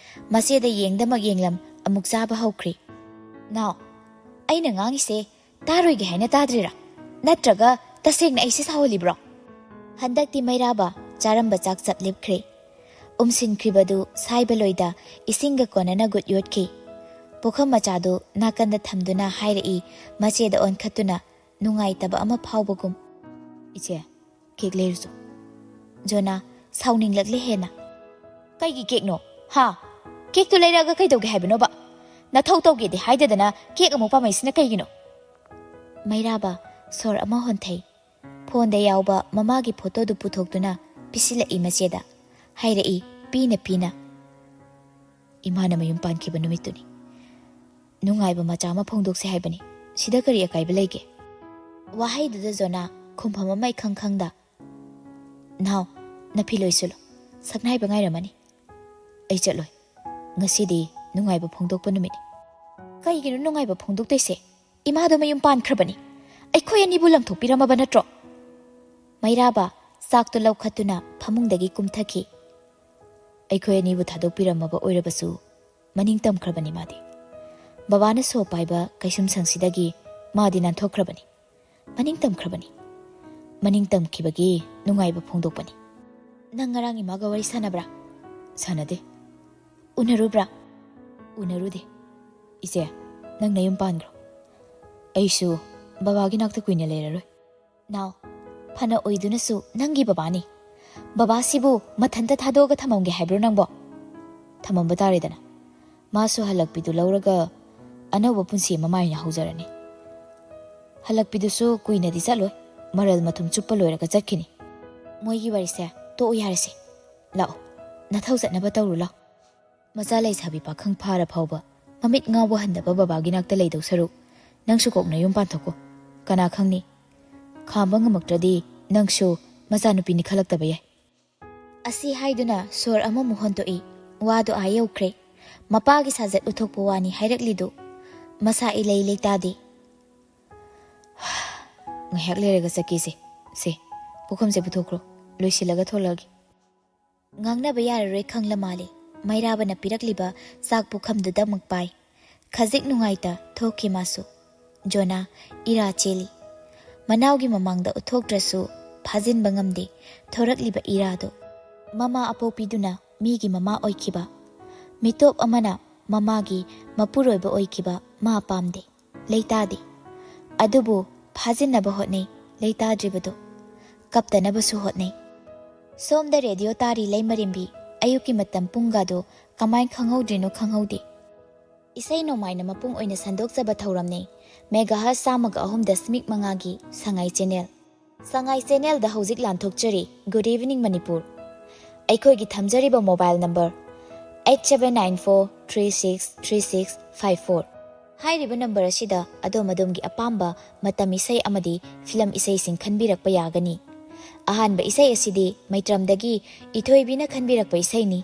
ꯃꯆꯦꯗ ꯌꯦꯡꯗꯃꯛ ꯌꯦꯡꯂꯝ ꯑꯃꯨꯛ ꯆꯥꯕ ꯍꯧꯈ꯭ꯔꯤ꯫ "ꯅꯥꯎ, ꯑꯩꯅ ꯉꯥꯡꯉꯤꯁꯦ ꯇꯥꯔꯣꯏꯒꯦ ꯍꯥꯏꯅ ꯇꯥꯗ꯭ꯔꯤꯔꯥ? ꯅꯠꯇ꯭ꯔꯒ ꯇꯁꯦꯡꯅ ꯑꯩꯁꯦ ꯁꯥꯎꯍꯜꯂꯤꯕ꯭ꯔꯣ?" ꯍꯟꯗꯛꯇꯤ ꯃꯩꯔꯥꯕ ꯆꯥꯔꯝꯕ ꯆꯥꯛ ꯆꯞ ꯂꯦꯞꯈ꯭ꯔꯦ꯫ ꯎꯝꯁꯤꯟꯈ꯭ꯔꯤꯕꯗꯨ ꯁꯥꯏꯕ ꯂꯣꯏꯗ ꯏꯁꯤꯡꯒ ꯀꯣꯟꯅꯅ ꯒꯨꯠ ꯌꯣꯠꯈꯤ꯫ ꯄꯨꯈꯝ ꯃꯆꯥꯗꯨ ꯅꯥꯀꯟꯗ ꯊꯝꯗꯨꯅ ꯍꯥꯏꯔꯛꯏ, ꯃꯆꯦꯗ ꯑꯣꯟꯈꯠꯇꯨꯅ ꯅꯨꯡꯉꯥꯏꯇꯕ ꯑꯃ ꯐꯥꯎꯕꯒꯨꯝ꯫ "ꯏꯆꯦ, ꯀꯦꯛ ꯂꯩꯔꯨꯆꯣ꯫" ꯖꯣꯅꯥ ꯁꯥꯎꯅꯤꯡꯂꯛꯂꯦ ꯍꯦꯟꯅ꯫ "ꯀꯩꯒꯤ ꯀꯦꯛꯅꯣ? ꯍꯥ? ꯀꯦꯛꯇꯨ ꯂꯩꯔꯛꯑꯒ ꯀꯩꯗꯧꯒꯦ ꯍꯥꯏꯕꯅꯣꯕ? ꯅꯊꯧ ꯇꯧꯒꯦꯗꯤ ꯍꯥꯏꯗꯗꯅ ꯀꯦꯛ ꯑꯃꯨꯛ ꯄꯥꯝꯃꯛꯏꯁꯤꯅ ꯀꯩꯒꯤꯅꯣ?" ꯃꯩꯔꯥꯕ ꯁꯣꯔ ꯑꯃ ꯍꯣꯟꯊꯩ꯫ ꯐꯣꯟꯗ ꯌꯥꯎꯕ ꯃꯃꯥꯒꯤ ꯐꯣꯇꯣꯗꯨ ꯄꯨꯊꯣꯛꯇꯨꯅ ꯄꯤꯁꯤꯜꯂꯛꯏ ꯃꯆꯦꯗ꯫ ꯍꯥꯏꯔꯛꯏ ꯄꯤꯅ ꯄꯤꯅ, "ꯏꯃꯥꯅ ꯃꯌꯨꯝ ꯄꯥꯟꯈꯤꯕ ꯅꯨꯃꯤꯠꯇꯨꯅꯤ꯫ ꯅꯨꯡꯉꯥꯏꯕ ꯃꯆꯥ ꯑꯃ ꯐꯣꯡꯗꯣꯛꯁꯦ ꯍꯥꯏꯕꯅꯤ꯫ ꯁꯤꯗ ꯀꯔꯤ ꯑꯀꯥꯏꯕ ꯂꯩꯒꯦ?" ꯋꯥꯍꯩꯗꯨꯗ ꯖꯣꯅꯥ ꯈꯨꯝꯐꯝ ꯑꯃ ꯏꯈꯪ ꯈꯪꯗ, "ꯅꯥꯎ, ꯅꯐꯤ ꯂꯣꯏꯁꯤꯜꯂꯨ꯫ ꯁꯛꯅꯥꯏꯕ ꯉꯥꯏꯔꯝꯃꯅꯤ꯫ ꯑꯩ ꯆꯠꯂꯣꯏ꯫ ꯉꯁꯤꯗꯤ ꯅꯨꯡꯉꯥꯏꯕ ꯐꯣꯡꯗꯣꯛꯄ ꯅꯨꯃꯤꯠꯅꯤ꯫" "ꯀꯩꯒꯤꯅꯣ ꯅꯨꯡꯉꯥꯏꯕ ꯐꯣꯡꯗꯣꯛꯇꯣꯏꯁꯦ? ꯏꯃꯥꯗꯣ ꯃꯌꯨꯝ ꯄꯥꯟꯈ꯭ꯔꯕꯅꯤ꯫ ꯑꯩꯈꯣꯏ ꯑꯅꯤꯕꯨ ꯂꯪꯊꯣꯛꯄꯤꯔꯝꯃꯕ ꯅꯠꯇ꯭ꯔꯣ?" ꯃꯩꯔꯥꯕ ꯆꯥꯛꯇꯨ ꯂꯧꯈꯠꯇꯨꯅ ꯐꯃꯨꯡꯗꯒꯤ ꯀꯨꯝꯊꯈꯤ꯫ "ꯑꯩꯈꯣꯏ ꯑꯅꯤꯕꯨ ꯊꯥꯗꯣꯛꯄꯤꯔꯝꯃꯕ ꯑꯣꯏꯔꯕꯁꯨ ꯃꯅꯤꯡ ꯇꯝꯈ꯭ꯔꯕꯅꯤ ꯃꯥꯗꯤ꯫ ꯕꯕꯥꯅ ꯁꯣ ꯄꯥꯏꯕ ꯀꯩꯁꯨꯝꯁꯪꯁꯤꯗꯒꯤ ꯃꯥꯗꯤ ꯅꯥꯟꯊꯣꯛꯈ꯭ꯔꯕꯅꯤ꯫ ꯃꯅꯤꯡ ꯇꯝꯈ꯭ꯔꯕꯅꯤ꯫ ꯃꯅꯤꯡ ꯇꯝꯈꯤꯕꯒꯤ ꯅꯨꯡꯉꯥꯏꯕ ꯐꯣꯡꯗꯣꯛꯄꯅꯤ꯫" "ꯅꯪ ꯉꯔꯥꯡ ꯏꯃꯥꯒ ꯋꯥꯔꯤ ꯁꯥꯟꯅꯕ꯭ꯔꯥ?" "ꯁꯥꯟꯅꯗꯦ꯫" "ꯎꯅꯔꯨꯕ꯭ꯔꯥ?" "ꯎꯅꯔꯨꯗꯦ꯫" "ꯏꯆꯦ, ꯅꯪ ꯅꯌꯨꯝ ꯄꯥꯟꯈ꯭ꯔꯣ꯫ ꯑꯩꯁꯨ ꯕꯕꯥꯒꯤ ꯅꯥꯛꯇ ꯀꯨꯏꯅ ꯂꯩꯔꯔꯣꯏ꯫" "ꯅꯥꯎ, ꯐꯅ ꯑꯣꯏꯗꯨꯅꯁꯨ ꯅꯪꯒꯤ ꯕꯕꯥꯅꯤ꯫ ꯕꯕꯥꯁꯤꯕꯨ ꯃꯊꯟꯇ ꯊꯥꯗꯣꯛꯑꯒ ꯊꯝꯃꯝꯒꯦ ꯍꯥꯏꯕ꯭ꯔꯣ ꯅꯪꯕꯣ? ꯊꯝꯃꯝꯕ ꯇꯥꯔꯦꯗꯅ꯫ ꯃꯥꯁꯨ ꯍꯜꯂꯛꯄꯤꯗꯨ ꯂꯧꯔꯒ ꯑꯅꯧꯕ ꯄꯨꯟꯁꯤ ꯑꯃ ꯃꯥꯏꯅ ꯍꯧꯖꯔꯅꯤ꯫ ꯍꯜꯂꯛꯄꯤꯗꯨꯁꯨ ꯀꯨꯏꯅꯗꯤ ꯆꯠꯂꯣꯏ, ꯃꯔꯜ ꯃꯊꯨꯝ ꯆꯨꯞꯄ ꯂꯣꯏꯔꯒ ꯆꯠꯈꯤꯅꯤ꯫ ꯃꯣꯏꯒꯤ ꯋꯥꯔꯤꯁꯦ ꯇꯣꯛꯎ ꯌꯥꯔꯁꯦ꯫ ꯂꯥꯛꯑꯣ, ꯅꯊꯧ ꯆꯠꯅꯕ ꯇꯧꯔꯨ ꯂꯥꯎ꯫ ꯃꯆꯥ ꯂꯩꯁꯥꯕꯤ ꯄꯥꯈꯪ ꯐꯥꯔ ꯐꯥꯎꯕ ꯃꯃꯤꯠ ꯉꯥꯎꯕ ꯍꯟꯗꯕ ꯕꯕꯥꯒꯤ ꯅꯥꯛꯇ ꯂꯩꯗꯧ ꯁꯔꯨꯛ ꯅꯪꯁꯨ ꯀꯣꯛꯅ ꯌꯨꯝ ꯄꯥꯟꯊꯣꯛꯀꯣ꯫ ꯀꯅꯥ ꯈꯪꯅꯤ? ꯈꯥꯝꯕ ꯉꯝꯃꯛꯇ꯭ꯔꯗꯤ ꯅꯪꯁꯨ ꯃꯆꯥꯅꯨꯄꯤꯅꯤ ꯈꯜꯂꯛꯇꯕ ꯌꯥꯏ꯫ ꯑꯁꯤ ꯍꯥꯏꯗꯨꯅ ꯁꯣꯔ ꯑꯃꯃꯨꯛ ꯍꯣꯟꯗꯣꯛꯏ꯫ ꯋꯥꯗꯣ ꯑꯥ ꯌꯧꯈ꯭ꯔꯦ꯫ ꯃꯄꯥꯒꯤ ꯁꯥꯖꯠ ꯎꯠꯊꯣꯛꯄ ꯋꯥꯅꯤ ꯍꯥꯏꯔꯛꯂꯤꯗꯨ꯫ ꯃꯁꯥ ꯏꯂꯩ ꯂꯩꯇꯥꯗꯦ꯫ ꯉꯥꯏꯍꯥꯛ ꯂꯩꯔꯒ ꯆꯠꯀꯦꯁꯦ꯫ ꯁꯦ, ꯄꯨꯈꯝꯁꯦ ꯄꯨꯊꯣꯛꯈ꯭ꯔꯣ꯫ ꯂꯣꯏꯁꯤꯜꯂꯒ ꯊꯣꯛꯂꯛꯑꯒꯦ꯫ ꯉꯥꯡꯅꯕ ꯌꯥꯔꯔꯣꯏ ꯈꯪꯂ ꯃꯥꯜꯂꯦ꯫ ꯃꯩꯔꯥꯕꯅ ꯄꯤꯔꯛꯂꯤꯕ ꯆꯥꯛ ꯄꯨꯈꯝꯗꯨꯗꯃꯛ ꯄꯥꯏ꯫ ꯈꯖꯤꯛ ꯅꯨꯡꯉꯥꯏꯇ ꯊꯣꯛꯈꯤ ꯃꯥꯁꯨ꯫ ꯖꯣꯅꯥ ꯏꯔꯥ ꯆꯦꯜꯂꯤ꯫ ꯃꯅꯥꯎꯒꯤ ꯃꯃꯥꯡꯗ ꯎꯠꯊꯣꯛꯇ꯭ꯔꯁꯨ ꯐꯥꯖꯤꯟꯕ ꯉꯝꯗꯦ ꯊꯣꯔꯛꯂꯤꯕ ꯏꯔꯥꯗꯨ꯫ ꯃꯃꯥ ꯑꯄꯣꯛꯄꯤꯗꯨꯅ ꯃꯤꯒꯤ ꯃꯃꯥ ꯑꯣꯏꯈꯤꯕ, ꯃꯤꯇꯣꯞ ꯑꯃꯅ ꯃꯃꯥꯒꯤ ꯃꯄꯨꯔꯣꯏꯕ ꯑꯣꯏꯈꯤꯕ ꯃꯥ ꯄꯥꯝꯗꯦ꯫ ꯂꯩꯇꯥꯗꯦ꯫ ꯑꯗꯨꯕꯨ ꯐꯥꯖꯤꯟꯅꯕ ꯍꯣꯠꯅꯩ ꯂꯩꯇꯥꯗ꯭ꯔꯤꯕꯗꯨ꯫ ꯀꯞꯇꯅꯕꯁꯨ ꯍꯣꯠꯅꯩ꯫ ꯁꯣꯝꯗ ꯔꯦꯗꯤꯑꯣ ꯇꯥꯔꯤ ꯂꯩꯃꯔꯦꯝꯕꯤ, ꯑꯌꯨꯛꯀꯤ ꯃꯇꯝ ꯄꯨꯡꯒꯗꯣ ꯀꯃꯥꯏ ꯈꯪꯍꯧꯗ꯭ꯔꯤꯅꯣ ꯈꯪꯍꯧꯗꯦ꯫ ꯏꯁꯩ ꯅꯣꯡꯃꯥꯏꯅ ꯃꯄꯨꯡ ꯑꯣꯏꯅ ꯁꯟꯗꯣꯛꯆꯕ ꯊꯧꯔꯝꯅꯤ꯫ ꯃꯦꯒꯥꯍꯔꯠ ꯆꯥꯝꯃꯒ ꯑꯍꯨꯝ ꯗꯁꯃꯤꯛ ꯃꯉꯥꯒꯤ ꯁꯉꯥꯏ ꯆꯦꯅꯦꯜ꯫ ꯁꯉꯥꯏ ꯆꯦꯅꯦꯜꯗ ꯍꯧꯖꯤꯛ ꯂꯥꯟꯊꯣꯛꯆꯔꯤ꯫ Good evening Manipur. ꯑꯩꯈꯣꯏꯒꯤ ꯊꯝꯖꯔꯤꯕ mobile number eight seven nine four three six three six five four꯫ ꯍꯥꯏꯔꯤꯕ ꯅꯝꯕꯔ ꯑꯁꯤꯗ ꯑꯗꯣꯝ ꯑꯗꯣꯝꯒꯤ ꯑꯄꯥꯝꯕ ꯃꯇꯝ ꯏꯁꯩ ꯑꯃꯗꯤ ꯐꯤꯂꯝ ꯏꯁꯩꯁꯤꯡ ꯈꯟꯕꯤꯔꯛꯄ ꯌꯥꯒꯅꯤ꯫ ꯑꯍꯥꯟꯕ ꯏꯁꯩ ꯑꯁꯤꯗꯤ ꯃꯩꯇ꯭ꯔꯝꯗꯒꯤ ꯏꯊꯣꯏꯕꯤꯅ ꯈꯟꯕꯤꯔꯛꯄ ꯏꯁꯩꯅꯤ꯫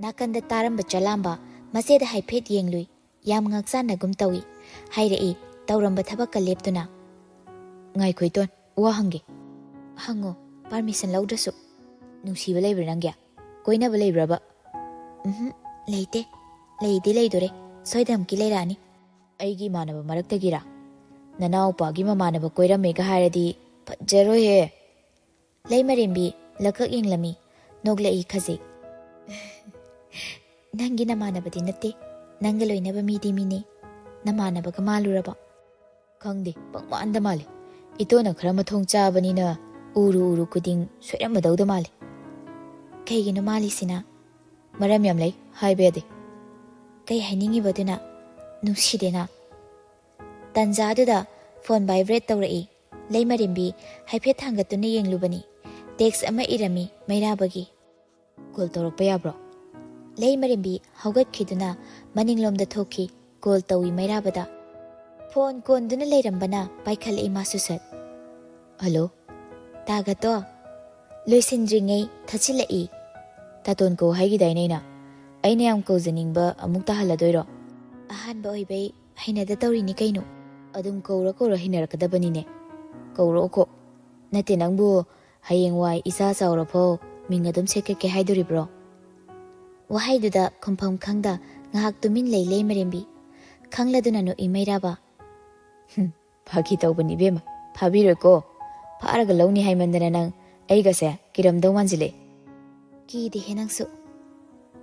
ꯅꯥꯀꯟꯗ ꯇꯥꯔꯝꯕ ꯆꯂꯥꯝꯕ ꯃꯆꯦꯗ ꯍꯥꯏꯐꯦꯠ ꯌꯦꯡꯂꯨꯏ꯫ ꯌꯥꯝ ꯉꯥꯛꯆꯥꯟꯅꯒꯨꯝ ꯇꯧꯏ, ꯍꯥꯏꯔꯛꯏ ꯇꯧꯔꯝꯕ ꯊꯕꯛꯀ ꯂꯦꯞꯇꯨꯅ꯫ ꯉꯥꯏꯈꯣ ꯏꯇꯣꯟ, ꯋꯥ ꯍꯪꯒꯦ꯫ ꯍꯪꯉꯣ, ꯄꯥꯔꯃꯤꯁꯟ ꯂꯧꯗ꯭ꯔꯁꯨ꯫ ꯅꯨꯡꯁꯤꯕ ꯂꯩꯕ꯭ꯔꯥ ꯅꯪꯒꯤ? ꯀꯣꯏꯅꯕ ꯂꯩꯕ꯭ꯔꯕ? ꯎꯝꯍꯨꯝ, ꯂꯩꯇꯦ꯫ ꯂꯩꯗꯤ ꯂꯩꯗꯣꯔꯦ, ꯁꯣꯏꯗꯅꯃꯛꯀꯤ ꯂꯩꯔꯛꯑꯅꯤ꯫ ꯑꯩꯒꯤ ꯏꯃꯥꯟꯅꯕ ꯃꯔꯛꯇꯒꯤꯔꯥ? ꯅꯅꯥꯎꯄꯥꯒꯤ ꯃꯃꯥꯟꯅꯕ ꯀꯣꯏꯔꯝꯃꯦꯒ ꯍꯥꯏꯔꯗꯤ ꯐꯖꯔꯣꯏꯍꯦ꯫ ꯂꯩꯃꯔꯦꯝꯕꯤ ꯂꯀꯛ ꯌꯦꯡꯂꯝꯃꯤ, ꯅꯣꯛꯂꯛꯏ ꯈꯖꯤꯛ꯫ ꯅꯪꯒꯤ ꯅꯃꯥꯟꯅꯕꯗꯤ ꯅꯠꯇꯦ, ꯅꯪꯒ ꯂꯣꯏꯅꯕ ꯃꯤꯗꯤ ꯃꯤꯅꯤ꯫ ꯅꯃꯥꯟꯅꯕꯒ ꯃꯥꯜꯂꯨꯔꯕꯣ? ꯈꯪꯗꯦ, ꯄꯪꯃꯥꯟꯗ ꯃꯥꯜꯂꯤ꯫ ꯏꯇꯣꯟꯅ ꯈꯔ ꯃꯊꯣꯡ ꯆꯥꯕꯅꯤꯅ ꯎꯔꯨ ꯎꯔꯨ ꯈꯨꯗꯤꯡ ꯁꯣꯏꯔꯝꯃꯗꯧꯗ ꯃꯥꯜꯂꯤ꯫ ꯀꯩꯒꯤꯅꯣ ꯃꯥꯜꯂꯤꯁꯤꯅ? ꯃꯔꯝ ꯌꯥꯝ ꯂꯩ, ꯍꯥꯏꯕ ꯌꯥꯗꯦ꯫ ꯀꯩ ꯍꯥꯏꯅꯤꯡꯉꯤꯕꯗꯨꯅ? ꯅꯨꯡꯁꯤꯗꯦꯅ꯫ ꯇꯟꯖꯥꯗꯨꯗ ꯐꯣꯟ ꯚꯥꯏꯕ꯭ꯔꯦꯠ ꯇꯧꯔꯛꯏ꯫ ꯂꯩꯃꯔꯦꯝꯕꯤ ꯍꯥꯏꯐꯦꯠ ꯊꯥꯡꯒꯠꯇꯨꯅ ꯌꯦꯡꯂꯨꯕꯅꯤ꯫ ꯇꯦꯛꯁ ꯑꯃ ꯏꯔꯝꯃꯤ ꯃꯩꯔꯥꯕꯒꯤ꯫ ꯀꯣꯜ ꯇꯧꯔꯛꯄ ꯌꯥꯕ꯭ꯔꯣ? ꯂꯩꯃꯔꯦꯝꯕꯤ ꯍꯧꯒꯠꯈꯤꯗꯨꯅ ꯃꯅꯤꯡꯂꯣꯝꯗ ꯊꯣꯛꯈꯤ꯫ ꯀꯣꯜ ꯇꯧꯏ ꯃꯩꯔꯥꯕꯗ꯫ ꯐꯣꯟ ꯀꯣꯟꯗꯨꯅ ꯂꯩꯔꯝꯕꯅ ꯄꯥꯏꯈꯠꯂꯛꯏ ꯃꯥꯁꯨ ꯁꯠ꯫ "ꯍꯜꯂꯣ, ꯇꯥꯒꯇꯣ?" ꯂꯣꯏꯁꯤꯟꯗ꯭ꯔꯤꯉꯩ ꯊꯠꯆꯤꯜꯂꯛꯏ꯫ "ꯇꯥꯇꯣꯟ ꯀꯧ ꯍꯥꯏꯈꯤꯗꯥꯏꯅꯦ ꯑꯩꯅ? ꯑꯩꯅ ꯌꯥꯝ ꯀꯧꯖꯅꯤꯡꯕ ꯑꯃꯨꯛ ꯇꯥꯍꯜꯂꯗꯣꯏꯔꯣ?" "ꯑꯍꯥꯟꯕ ꯑꯣꯏꯕꯩ ꯍꯩꯅꯗ ꯇꯧꯔꯤꯅꯤ ꯀꯩꯅꯣ꯫ ꯑꯗꯨꯝ ꯀꯧꯔ ꯀꯧꯔ ꯍꯩꯅꯔꯛꯀꯗꯕꯅꯤꯅꯦ꯫ ꯀꯧꯔꯛꯑꯣꯀꯣ꯫ ꯅꯠꯇꯦ, ꯅꯪꯕꯨ ꯍꯌꯦꯡꯋꯥꯏ ꯏꯆꯥ ꯆꯥꯎꯔꯐꯥꯎ ꯃꯤꯡ ꯑꯗꯨꯝ ꯁꯦꯠꯀꯠꯀꯦ ꯍꯥꯏꯗꯣꯔꯤꯕ꯭ꯔꯣ?" ꯋꯥꯍꯩꯗꯨꯗ ꯈꯨꯝꯐꯝ ꯈꯪꯗ ꯉꯥꯏꯍꯥꯛ ꯇꯨꯃꯤꯟ ꯂꯩ ꯂꯩꯃꯔꯦꯝꯕꯤ꯫ ꯈꯪꯂꯗꯨꯅ ꯅꯣꯛꯏ ꯃꯩꯔꯥꯕ꯫ "ꯍꯨꯝ, ꯐꯥꯒꯤ ꯇꯧꯕꯅꯤ ꯏꯕꯦꯝꯃ, ꯐꯥꯕꯤꯔꯣꯏꯀꯣ꯫ ꯐꯥꯔꯒ ꯂꯧꯅꯤ ꯍꯥꯏꯃꯟꯗꯅ ꯅꯪ ꯑꯩꯒꯁꯦ ꯀꯤꯔꯝꯗꯧ ꯃꯥꯟꯁꯤꯜꯂꯦ꯫" "ꯀꯤꯗꯦꯍꯦ ꯅꯪꯁꯨ꯫"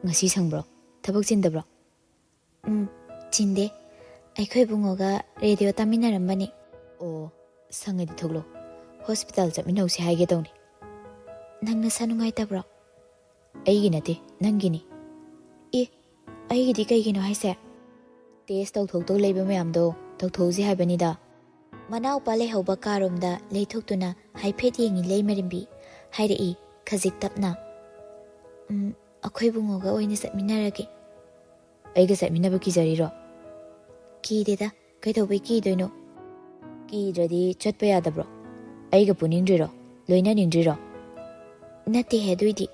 "ꯉꯁꯤ ꯁꯪꯕ꯭ꯔꯣ? ꯊꯕꯛ ꯆꯤꯟꯗꯕ꯭ꯔꯣ?" "ꯎꯝ, ꯆꯤꯟꯗꯦ꯫ ꯑꯩꯈꯣꯏ ꯏꯕꯨꯡꯉꯣꯒ ꯔꯦꯗꯤꯑꯣ ꯇꯥꯃꯤꯟꯅꯔꯝꯕꯅꯤ꯫" "ꯑꯣ, ꯁꯪꯉꯗꯤ ꯊꯣꯛꯂꯛꯑꯣ꯫ ꯍꯣꯁꯄꯤꯇꯥꯜ ꯆꯠꯃꯤꯟꯅꯧꯁꯦ ꯍꯥꯏꯒꯦ ꯇꯧꯅꯤ꯫" "ꯅꯪ ꯅꯁꯥ ꯅꯨꯡꯉꯥꯏꯇꯕ꯭ꯔꯣ?" "ꯑꯩꯒꯤ ꯅꯠꯇꯦ, ꯅꯪꯒꯤꯅꯤ꯫" "ꯑꯦ, ꯑꯩꯒꯤꯗꯤ ꯀꯩꯒꯤꯅꯣ ꯍꯥꯏꯁꯦ?" "ꯇꯦꯁ ꯇꯧꯊꯣꯛꯇꯧ ꯂꯩꯕ ꯃꯌꯥꯝꯗꯣ ꯇꯧꯊꯣꯛꯎꯁꯤ ꯍꯥꯏꯕꯅꯤꯗ꯫" ꯃꯅꯥꯎꯄꯥ ꯂꯩꯍꯧꯕ ꯀꯥꯔꯣꯝꯗ ꯂꯩꯊꯣꯛꯇꯨꯅ ꯍꯥꯏꯐꯦꯠ ꯌꯦꯡꯉꯤ ꯂꯩꯃꯔꯦꯝꯕꯤ꯫ ꯍꯥꯏꯔꯛꯏ ꯈꯖꯤꯛ ꯇꯞꯅ꯫ "ꯎꯝ, ꯑꯩꯈꯣꯏ ꯏꯕꯨꯡꯉꯣꯒ ꯑꯣꯏꯅ ꯆꯠꯃꯤꯟꯅꯔꯒꯦ꯫" "ꯑꯩꯒ ꯆꯠꯃꯤꯟꯅꯕ ꯀꯤꯖꯔꯤꯔꯣ?" "ꯀꯤꯗꯦꯗ, ꯀꯩꯗꯧꯕꯩ ꯀꯤꯗꯣꯏꯅꯣ?" "ꯀꯤꯗ꯭ꯔꯗꯤ ꯆꯠꯄ ꯌꯥꯗꯕ꯭ꯔꯣ? ꯑꯩꯒ ꯄꯨꯅꯤꯡꯗ꯭ꯔꯤꯔꯣ? ꯂꯣꯏꯅꯅꯤꯡꯗ꯭ꯔꯤꯔꯣ?" "ꯅꯠꯇꯦꯍꯦ ꯑꯗꯨꯏꯗꯤ꯫"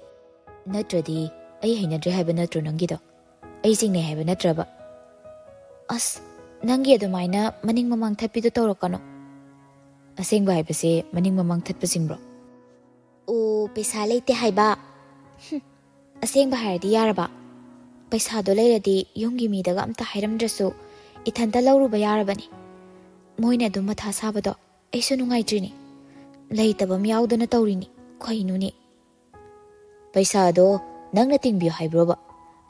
"ꯅꯠꯇ꯭ꯔꯗꯤ ꯑꯩ ꯍꯩꯅꯗ꯭ꯔꯦ ꯍꯥꯏꯕ ꯅꯠꯇ꯭ꯔꯣ ꯅꯪꯒꯤꯗꯣ? ꯑꯩ ꯆꯤꯡꯅꯩ ꯍꯥꯏꯕ ꯅꯠꯇ꯭ꯔꯕ?" "ꯑꯁ, ꯅꯪꯒꯤ ꯑꯗꯨꯃꯥꯏꯅ ꯃꯅꯤꯡ ꯃꯃꯥꯡ ꯊꯠꯄꯤꯗꯣ ꯇꯧꯔꯛꯀꯅꯣ꯫" "ꯑꯁꯦꯡꯕ ꯍꯥꯏꯕꯁꯦ ꯃꯅꯤꯡ ꯃꯃꯥꯡ ꯊꯠꯄ ꯆꯤꯡꯕ꯭ꯔꯣ?" "ꯑꯣ, ꯄꯩꯁꯥ ꯂꯩꯇꯦ ꯍꯥꯏꯕ?" "ꯍꯨꯝ, ꯑꯁꯦꯡꯕ ꯍꯥꯏꯔꯗꯤ ꯌꯥꯔꯕ? ꯄꯩꯁꯥꯗꯣ ꯂꯩꯔꯗꯤ ꯌꯨꯝꯒꯤ ꯃꯤꯗꯒ ꯑꯝꯇ ꯍꯥꯏꯔꯝꯗ꯭ꯔꯁꯨ ꯏꯊꯟꯇ ꯂꯧꯔꯨꯕ ꯌꯥꯔꯕꯅꯤ꯫ ꯃꯣꯏꯅ ꯑꯗꯨꯝ ꯃꯊꯥ ꯁꯥꯕꯗꯣ ꯑꯩꯁꯨ ꯅꯨꯡꯉꯥꯏꯇ꯭ꯔꯤꯅꯤ꯫ ꯂꯩꯇꯕ ꯑꯃ ꯌꯥꯎꯗꯅ ꯇꯧꯔꯤꯅꯤ꯫ ꯀꯩꯅꯣꯅꯦ?" "ꯄꯩꯁꯥꯗꯣ ꯅꯪꯅ ꯇꯤꯡꯕꯤꯌꯨ ꯍꯥꯏꯕ꯭ꯔꯣꯕ?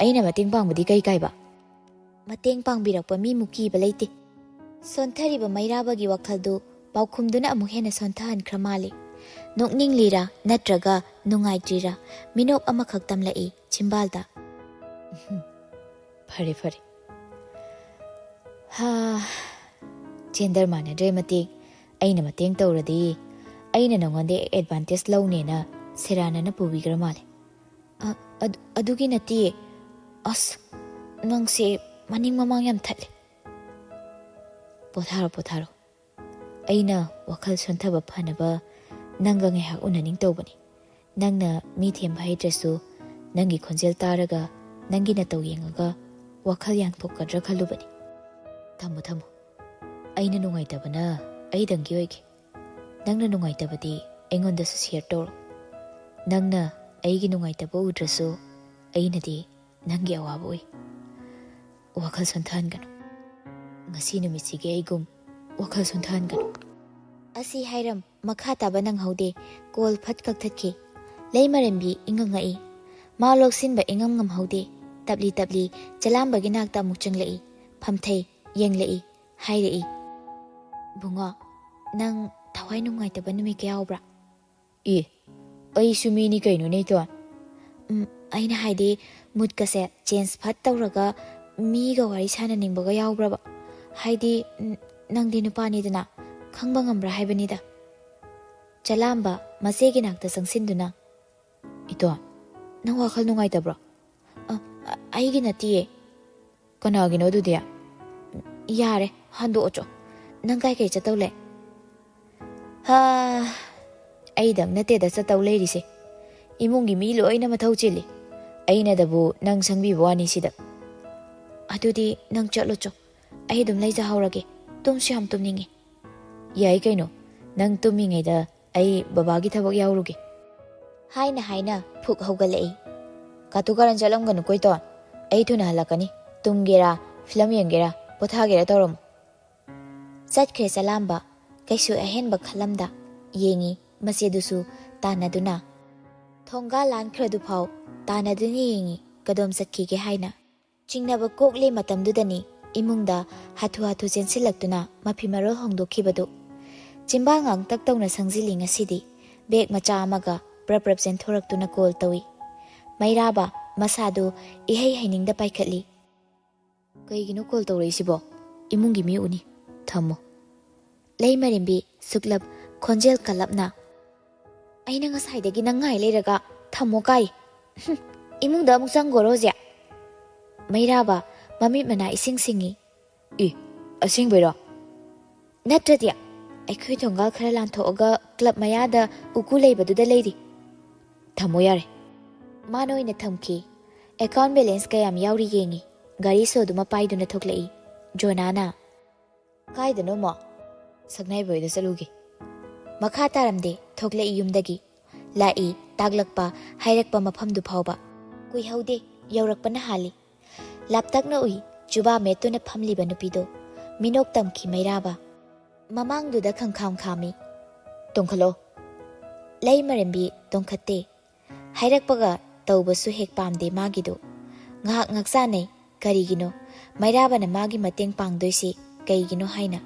ꯑꯩꯅ ꯃꯇꯦꯡ ꯄꯥꯡꯕꯗꯤ ꯀꯩ ꯀꯥꯏꯕ?" "ꯃꯇꯦꯡ ꯄꯥꯡꯕꯤꯔꯛꯄ ꯃꯤꯃꯨꯛ ꯀꯤꯕ ꯂꯩꯇꯦ꯫" ꯁꯣꯟꯊꯔꯤꯕ ꯃꯩꯔꯥꯕꯒꯤ ꯋꯥꯈꯜꯗꯨ ꯄꯥꯎꯈꯨꯝꯗꯨꯅ ꯑꯃꯨꯛ ꯍꯦꯟꯅ ꯁꯣꯟꯊꯍꯟꯈ꯭ꯔ ꯃꯥꯜꯂꯤ꯫ ꯅꯣꯛꯅꯤꯡꯂꯤꯔꯥ ꯅꯠꯇ꯭ꯔꯒ ꯅꯨꯡꯉꯥꯏꯇ꯭ꯔꯤꯔꯥ ꯃꯤꯅꯣꯛ ꯑꯃꯈꯛ ꯇꯝꯂꯛꯏ ꯆꯤꯝꯕꯥꯜꯗ꯫ "ꯐꯔꯦ, ꯐꯔꯦ꯫ ꯍꯥ, ꯖꯦꯟꯗꯔ ꯃꯥꯟꯅꯗ꯭ꯔꯦ ꯃꯇꯦꯡ꯫ ꯑꯩꯅ ꯃꯇꯦꯡ ꯇꯧꯔꯗꯤ ꯑꯩꯅ ꯅꯉꯣꯟꯗ ꯑꯦꯗꯚꯥꯟꯇꯦꯖ ꯂꯧꯅꯦꯅ ꯁꯦꯔꯥꯟꯅꯅ ꯄꯨꯕꯤꯈ꯭ꯔ ꯃꯥꯜꯂꯦ꯫" "ꯑ, "ꯑꯗꯨ-, ꯑꯗꯨꯒꯤ ꯅꯠꯇꯤꯌꯦ꯫ ꯑꯁ, ꯅꯪꯁꯦ ꯃꯅꯤꯡ ꯃꯃꯥꯡ ꯌꯥꯝ ꯊꯠꯂꯦ꯫" "ꯄꯣꯊꯥꯔꯣ, ꯄꯣꯊꯥꯔꯣ꯫ ꯑꯩꯅ ꯋꯥꯈꯜ ꯁꯣꯟꯊꯕ ꯐꯅꯕ ꯅꯪꯒ ꯉꯥꯏꯍꯥꯛ ꯎꯅꯅꯤꯡ ꯇꯧꯕꯅꯤ꯫ ꯅꯪꯅ ꯃꯤ ꯊꯦꯝꯕ ꯍꯩꯇ꯭ꯔꯁꯨ ꯅꯪꯒꯤ ꯈꯣꯟꯖꯦꯜ ꯇꯥꯔꯒ, ꯅꯪꯒꯤ ꯅꯇꯧ ꯌꯦꯡꯉꯒ ꯋꯥꯈꯜ ꯌꯥꯡꯊꯣꯛꯀꯗ꯭ꯔꯥ ꯈꯜꯂꯨꯕꯅꯤ꯫ ꯊꯝꯃꯣ, ꯊꯝꯃꯣ꯫ ꯑꯩꯅ ꯅꯨꯡꯉꯥꯏꯇꯕꯅ ꯑꯩꯗꯪꯒꯤ ꯑꯣꯏꯒꯦ꯫ ꯅꯪꯅ ꯅꯨꯡꯉꯥꯏꯇꯕꯗꯤ ꯑꯩꯉꯣꯟꯗꯁꯨ ꯁꯤꯌꯔ ꯇꯧꯔꯣ꯫ ꯅꯪꯅ ꯑꯩꯒꯤ ꯅꯨꯡꯉꯥꯏꯇꯕ ꯎꯗ꯭ꯔꯁꯨ ꯑꯩꯅꯗꯤ ꯅꯪꯒꯤ ꯑꯋꯥꯕ ꯎꯏ꯫ ꯋꯥꯈꯜ ꯁꯣꯟꯊꯍꯟꯒꯅꯨ꯫ ꯉꯁꯤ ꯅꯨꯃꯤꯠꯁꯤꯒꯤ ꯑꯩꯒꯨꯝ ꯋꯥꯈꯜ ꯁꯣꯟꯊꯍꯟꯒꯅꯨ꯫" ꯑꯁꯤ ꯍꯥꯏꯔꯝ ꯃꯈꯥ ꯇꯥꯕ ꯅꯪꯍꯧꯗꯦ꯫ ꯀꯣꯜ ꯐꯠ ꯀꯛꯊꯠꯈꯤ꯫ ꯂꯩꯃꯔꯦꯝꯕꯤ ꯏꯉꯛ ꯉꯛꯏ꯫ ꯃꯥ ꯂꯧꯁꯤꯟꯕ ꯏꯉꯝ ꯉꯝꯍꯧꯗꯦ꯫ ꯇꯞꯂꯤ ꯇꯞꯂꯤ ꯆꯂꯥꯝꯕꯒꯤ ꯅꯥꯛꯇ ꯑꯃꯨꯛ ꯆꯪꯂꯛꯏ꯫ ꯐꯝꯊꯩ, ꯌꯦꯡꯂꯛꯏ, ꯍꯥꯏꯔꯛꯏ, "ꯕꯨꯡꯉꯣ, ꯅꯪ ꯊꯋꯥꯏ ꯅꯨꯡꯉꯥꯏꯇꯕ ꯅꯨꯃꯤꯠꯀ ꯌꯥꯎꯕ꯭ꯔꯥ?" "ꯑꯦ, ꯑꯩꯁꯨ ꯃꯤꯅꯤ ꯀꯩꯅꯣꯅꯦ, ꯏꯇꯣꯟ꯫" "ꯎꯝ, ꯑꯩꯅ ꯍꯥꯏꯗꯤ, ꯃꯨꯠꯀꯁꯦ ꯆꯦꯟꯖ ꯐꯠ ꯇꯧꯔꯒ ꯃꯤꯒ ꯋꯥꯔꯤ ꯁꯥꯟꯅꯅꯤꯡꯕꯒ ꯌꯥꯎꯕ꯭ꯔꯕ? ꯍꯥꯏꯗꯤ, ꯎꯝ, ꯅꯪꯗꯤ ꯅꯨꯄꯥꯅꯤꯗꯅ, ꯈꯪꯕ ꯉꯝꯕ꯭ꯔꯥ ꯍꯥꯏꯕꯅꯤꯗ꯫" ꯆꯂꯥꯝꯕ ꯃꯆꯦꯒꯤ ꯅꯥꯛꯇ ꯆꯪꯁꯤꯟꯗꯨꯅ, "ꯏꯇꯣꯟ, ꯅꯪ ꯋꯥꯈꯜ ꯅꯨꯡꯉꯥꯏꯇꯕ꯭ꯔꯣ?" "ꯑ, ꯑ, ꯑꯩꯒꯤ ꯅꯠꯇꯤꯌꯦ꯫" "ꯀꯅꯥꯒꯤꯅꯣ ꯑꯗꯨꯗꯤ?" "ꯌꯥꯔꯦ, ꯍꯟꯗꯣꯛꯑꯣ ꯆꯣ꯫ ꯅꯪ ꯀꯥꯏ ꯀꯩ ꯆꯠꯇꯧ ꯂꯩ?" "ꯍꯥ, ꯑꯩꯗꯪ ꯅꯠꯇꯦꯗ ꯆꯠꯇꯧ ꯂꯩꯔꯤꯁꯦ꯫ ꯏꯃꯨꯡꯒꯤ ꯃꯤ ꯂꯣꯏꯅ ꯃꯊꯧ ꯆꯤꯜꯂꯤ꯫ ꯑꯩꯅꯗꯕꯨ ꯅꯪ ꯁꯪꯕꯤꯕ ꯋꯥꯅꯤ ꯁꯤꯗ꯫" "ꯑꯗꯨꯗꯤ ꯅꯪ ꯆꯠꯂꯣ ꯆꯣ꯫ ꯑꯩ ꯑꯗꯨꯝ ꯂꯩꯖꯍꯧꯔꯒꯦ꯫ ꯇꯨꯝꯁꯨ ꯌꯥꯝ ꯇꯨꯝꯅꯤꯡꯉꯦ꯫" "ꯌꯥꯏ ꯀꯩꯅꯣ꯫ ꯅꯪ ꯇꯨꯝꯃꯤꯉꯩꯗ ꯑꯩ ꯕꯕꯥꯒꯤ ꯊꯕꯛ ꯌꯥꯎꯔꯨꯒꯦ꯫" ꯍꯥꯏꯅ ꯍꯥꯏꯅ ꯐꯨꯛ ꯍꯧꯒꯠꯂꯛꯏ꯫ "ꯀꯥꯇꯨ ꯀꯥꯔꯟ ꯆꯠꯂꯝꯒꯅꯨꯀꯣ, ꯏꯇꯣꯟ꯫ ꯑꯩ ꯊꯨꯅ ꯍꯜꯂꯛꯀꯅꯤ꯫ ꯇꯨꯝꯒꯦꯔꯥ, ꯐꯤꯂꯝ ꯌꯦꯡꯒꯦꯔꯥ, ꯄꯣꯊꯥꯒꯦꯔꯥ ꯇꯧꯔꯝꯃꯨ꯫" ꯆꯠꯈ꯭ꯔꯦ ꯆꯂꯥꯝꯕ꯫ ꯀꯩꯁꯨ ꯑꯍꯦꯟꯕ ꯈꯜꯂꯝꯗ ꯌꯦꯡꯉꯤ ꯃꯆꯦꯗꯨꯁꯨ ꯇꯥꯟꯅꯗꯨꯅ꯫ ꯊꯣꯡꯒꯥ ꯂꯥꯟꯈ꯭ꯔꯗꯨꯐꯥꯎ ꯇꯥꯟꯅꯗꯨꯅ ꯌꯦꯡꯉꯤ, ꯀꯗꯣꯝ ꯆꯠꯈꯤꯒꯦ ꯍꯥꯏꯅ꯫ ꯆꯤꯡꯅꯕ ꯀꯣꯛꯂꯤ ꯃꯇꯝꯗꯨꯗꯅꯤ ꯏꯃꯨꯡꯗ ꯍꯥꯊꯨ ꯍꯥꯊꯨ ꯆꯦꯟꯁꯤꯜꯂꯛꯇꯨꯅ ꯃꯐꯤ ꯃꯔꯣꯜ ꯍꯣꯡꯗꯣꯛꯈꯤꯕꯗꯨ꯫ ꯆꯤꯝꯕꯥꯜ ꯉꯥꯡꯇꯛ ꯇꯧꯅ ꯁꯪꯖꯤꯜꯂꯤ ꯉꯁꯤꯗꯤ꯫ ꯕꯦꯒ ꯃꯆꯥ ꯑꯃꯒ ꯄ꯭ꯔꯞ ꯄ꯭ꯔꯞ ꯆꯦꯟꯊꯣꯔꯛꯇꯨꯅ ꯀꯣꯜ ꯇꯧꯏ꯫ ꯃꯩꯔꯥꯕ ꯃꯁꯥꯗꯨ ꯏꯍꯩ ꯍꯩꯅꯤꯡꯗ ꯄꯥꯏꯈꯠꯂꯤ꯫ "ꯀꯩꯒꯤꯅꯣ ꯀꯣꯜ ꯇꯧꯔꯛꯏꯁꯤꯕꯣ? ꯏꯃꯨꯡꯒꯤ ꯃꯤ ꯎꯅꯤ꯫ ꯊꯝꯃꯣ꯫" ꯂꯩꯃꯔꯦꯝꯕꯤ ꯁꯨꯛꯂꯞ ꯈꯣꯟꯖꯦꯜ ꯀꯜꯂꯞꯅ, "ꯑꯩꯅ ꯉꯁꯥꯏꯗꯒꯤ ꯅꯪ ꯉꯥꯏ ꯂꯩꯔꯒ ꯊꯝꯃꯣ ꯀꯥꯏ꯫" "ꯍꯨꯝ, "ꯏꯃꯨꯡꯗ ꯑꯃꯨꯛ ꯆꯪꯈꯣꯔꯣ ꯍꯧꯖꯤꯛ?" ꯃꯩꯔꯥꯕ ꯃꯃꯤꯠ ꯃꯅꯥ ꯏꯁꯤꯡ ꯁꯤꯡꯉꯤ꯫ "ꯏ, ꯑꯁꯦꯡꯕꯩꯔꯣ?" "ꯅꯠꯇ꯭ꯔꯗꯤ ꯑꯩꯈꯣꯏ ꯊꯣꯡꯒꯥꯜ ꯈꯔ ꯂꯥꯟꯊꯣꯛꯑꯒ ꯀ꯭ꯂꯕ ꯃꯌꯥꯗ ꯎꯀꯨ ꯂꯩꯕꯗꯨꯗ ꯂꯩꯔꯤ꯫ ꯊꯝꯃꯣ ꯌꯥꯔꯦ꯫" ꯃꯥꯅ ꯑꯣꯏꯅ ꯊꯝꯈꯤ꯫ ꯑꯦꯀꯥꯎꯟ ꯕꯦꯂꯦꯟꯁ ꯀꯌꯥꯝ ꯌꯥꯎꯔꯤ ꯌꯦꯡꯉꯤ꯫ ꯒꯥꯔꯤ ꯁꯣꯗꯨꯃ ꯄꯥꯏꯗꯨꯅ ꯊꯣꯛꯂꯛꯏ ꯖꯣꯅꯥꯅ꯫ "ꯀꯥꯏꯗꯅꯣꯃꯣ?" "ꯁꯛꯅꯥꯏꯕ ꯍꯣꯏꯗ ꯆꯠꯂꯨꯒꯦ꯫" ꯃꯈꯥ ꯇꯥꯔꯝꯗꯦ, ꯊꯣꯛꯂꯛꯏ ꯌꯨꯝꯗꯒꯤ꯫ ꯂꯥꯛꯏ, ꯇꯥꯛꯂꯛꯄ, ꯍꯥꯏꯔꯛꯄ ꯃꯐꯝꯗꯨ ꯐꯥꯎꯕ꯫ ꯀꯨꯏꯍꯧꯗꯦ, ꯌꯧꯔꯛꯄꯅ ꯍꯥꯜꯂꯤ꯫ ꯂꯥꯞꯇꯛꯅ ꯎꯏ, ꯆꯨꯕꯥ ꯃꯦꯠꯇꯨꯅ ꯐꯝꯂꯤꯕ ꯅꯨꯄꯤꯗꯣ꯫ ꯃꯤꯅꯣꯛ ꯇꯝꯈꯤ ꯃꯩꯔꯥꯕ꯫ ꯃꯃꯥꯡꯗꯨꯗ ꯈꯪꯈꯥꯝ ꯈꯥꯝꯃꯤ꯫ "ꯇꯣꯡꯈꯠꯂꯣ꯫" ꯂꯩꯃꯔꯦꯝꯕꯤ ꯇꯣꯡꯈꯠꯇꯦ꯫ ꯍꯥꯏꯔꯛꯄꯒ ꯇꯧꯕꯁꯨ ꯍꯦꯛ ꯄꯥꯝꯗꯦ ꯃꯥꯒꯤꯗꯣ꯫ ꯉꯥꯏꯍꯥꯛ ꯉꯥꯛꯆꯥꯅꯩ꯫ ꯀꯔꯤꯒꯤꯅꯣ? ꯃꯩꯔꯥꯕꯅ ꯃꯥꯒꯤ ꯃꯇꯦꯡ ꯄꯥꯡꯗꯣꯏꯁꯤ ꯀꯩꯒꯤꯅꯣ ꯍꯥꯏꯅ꯫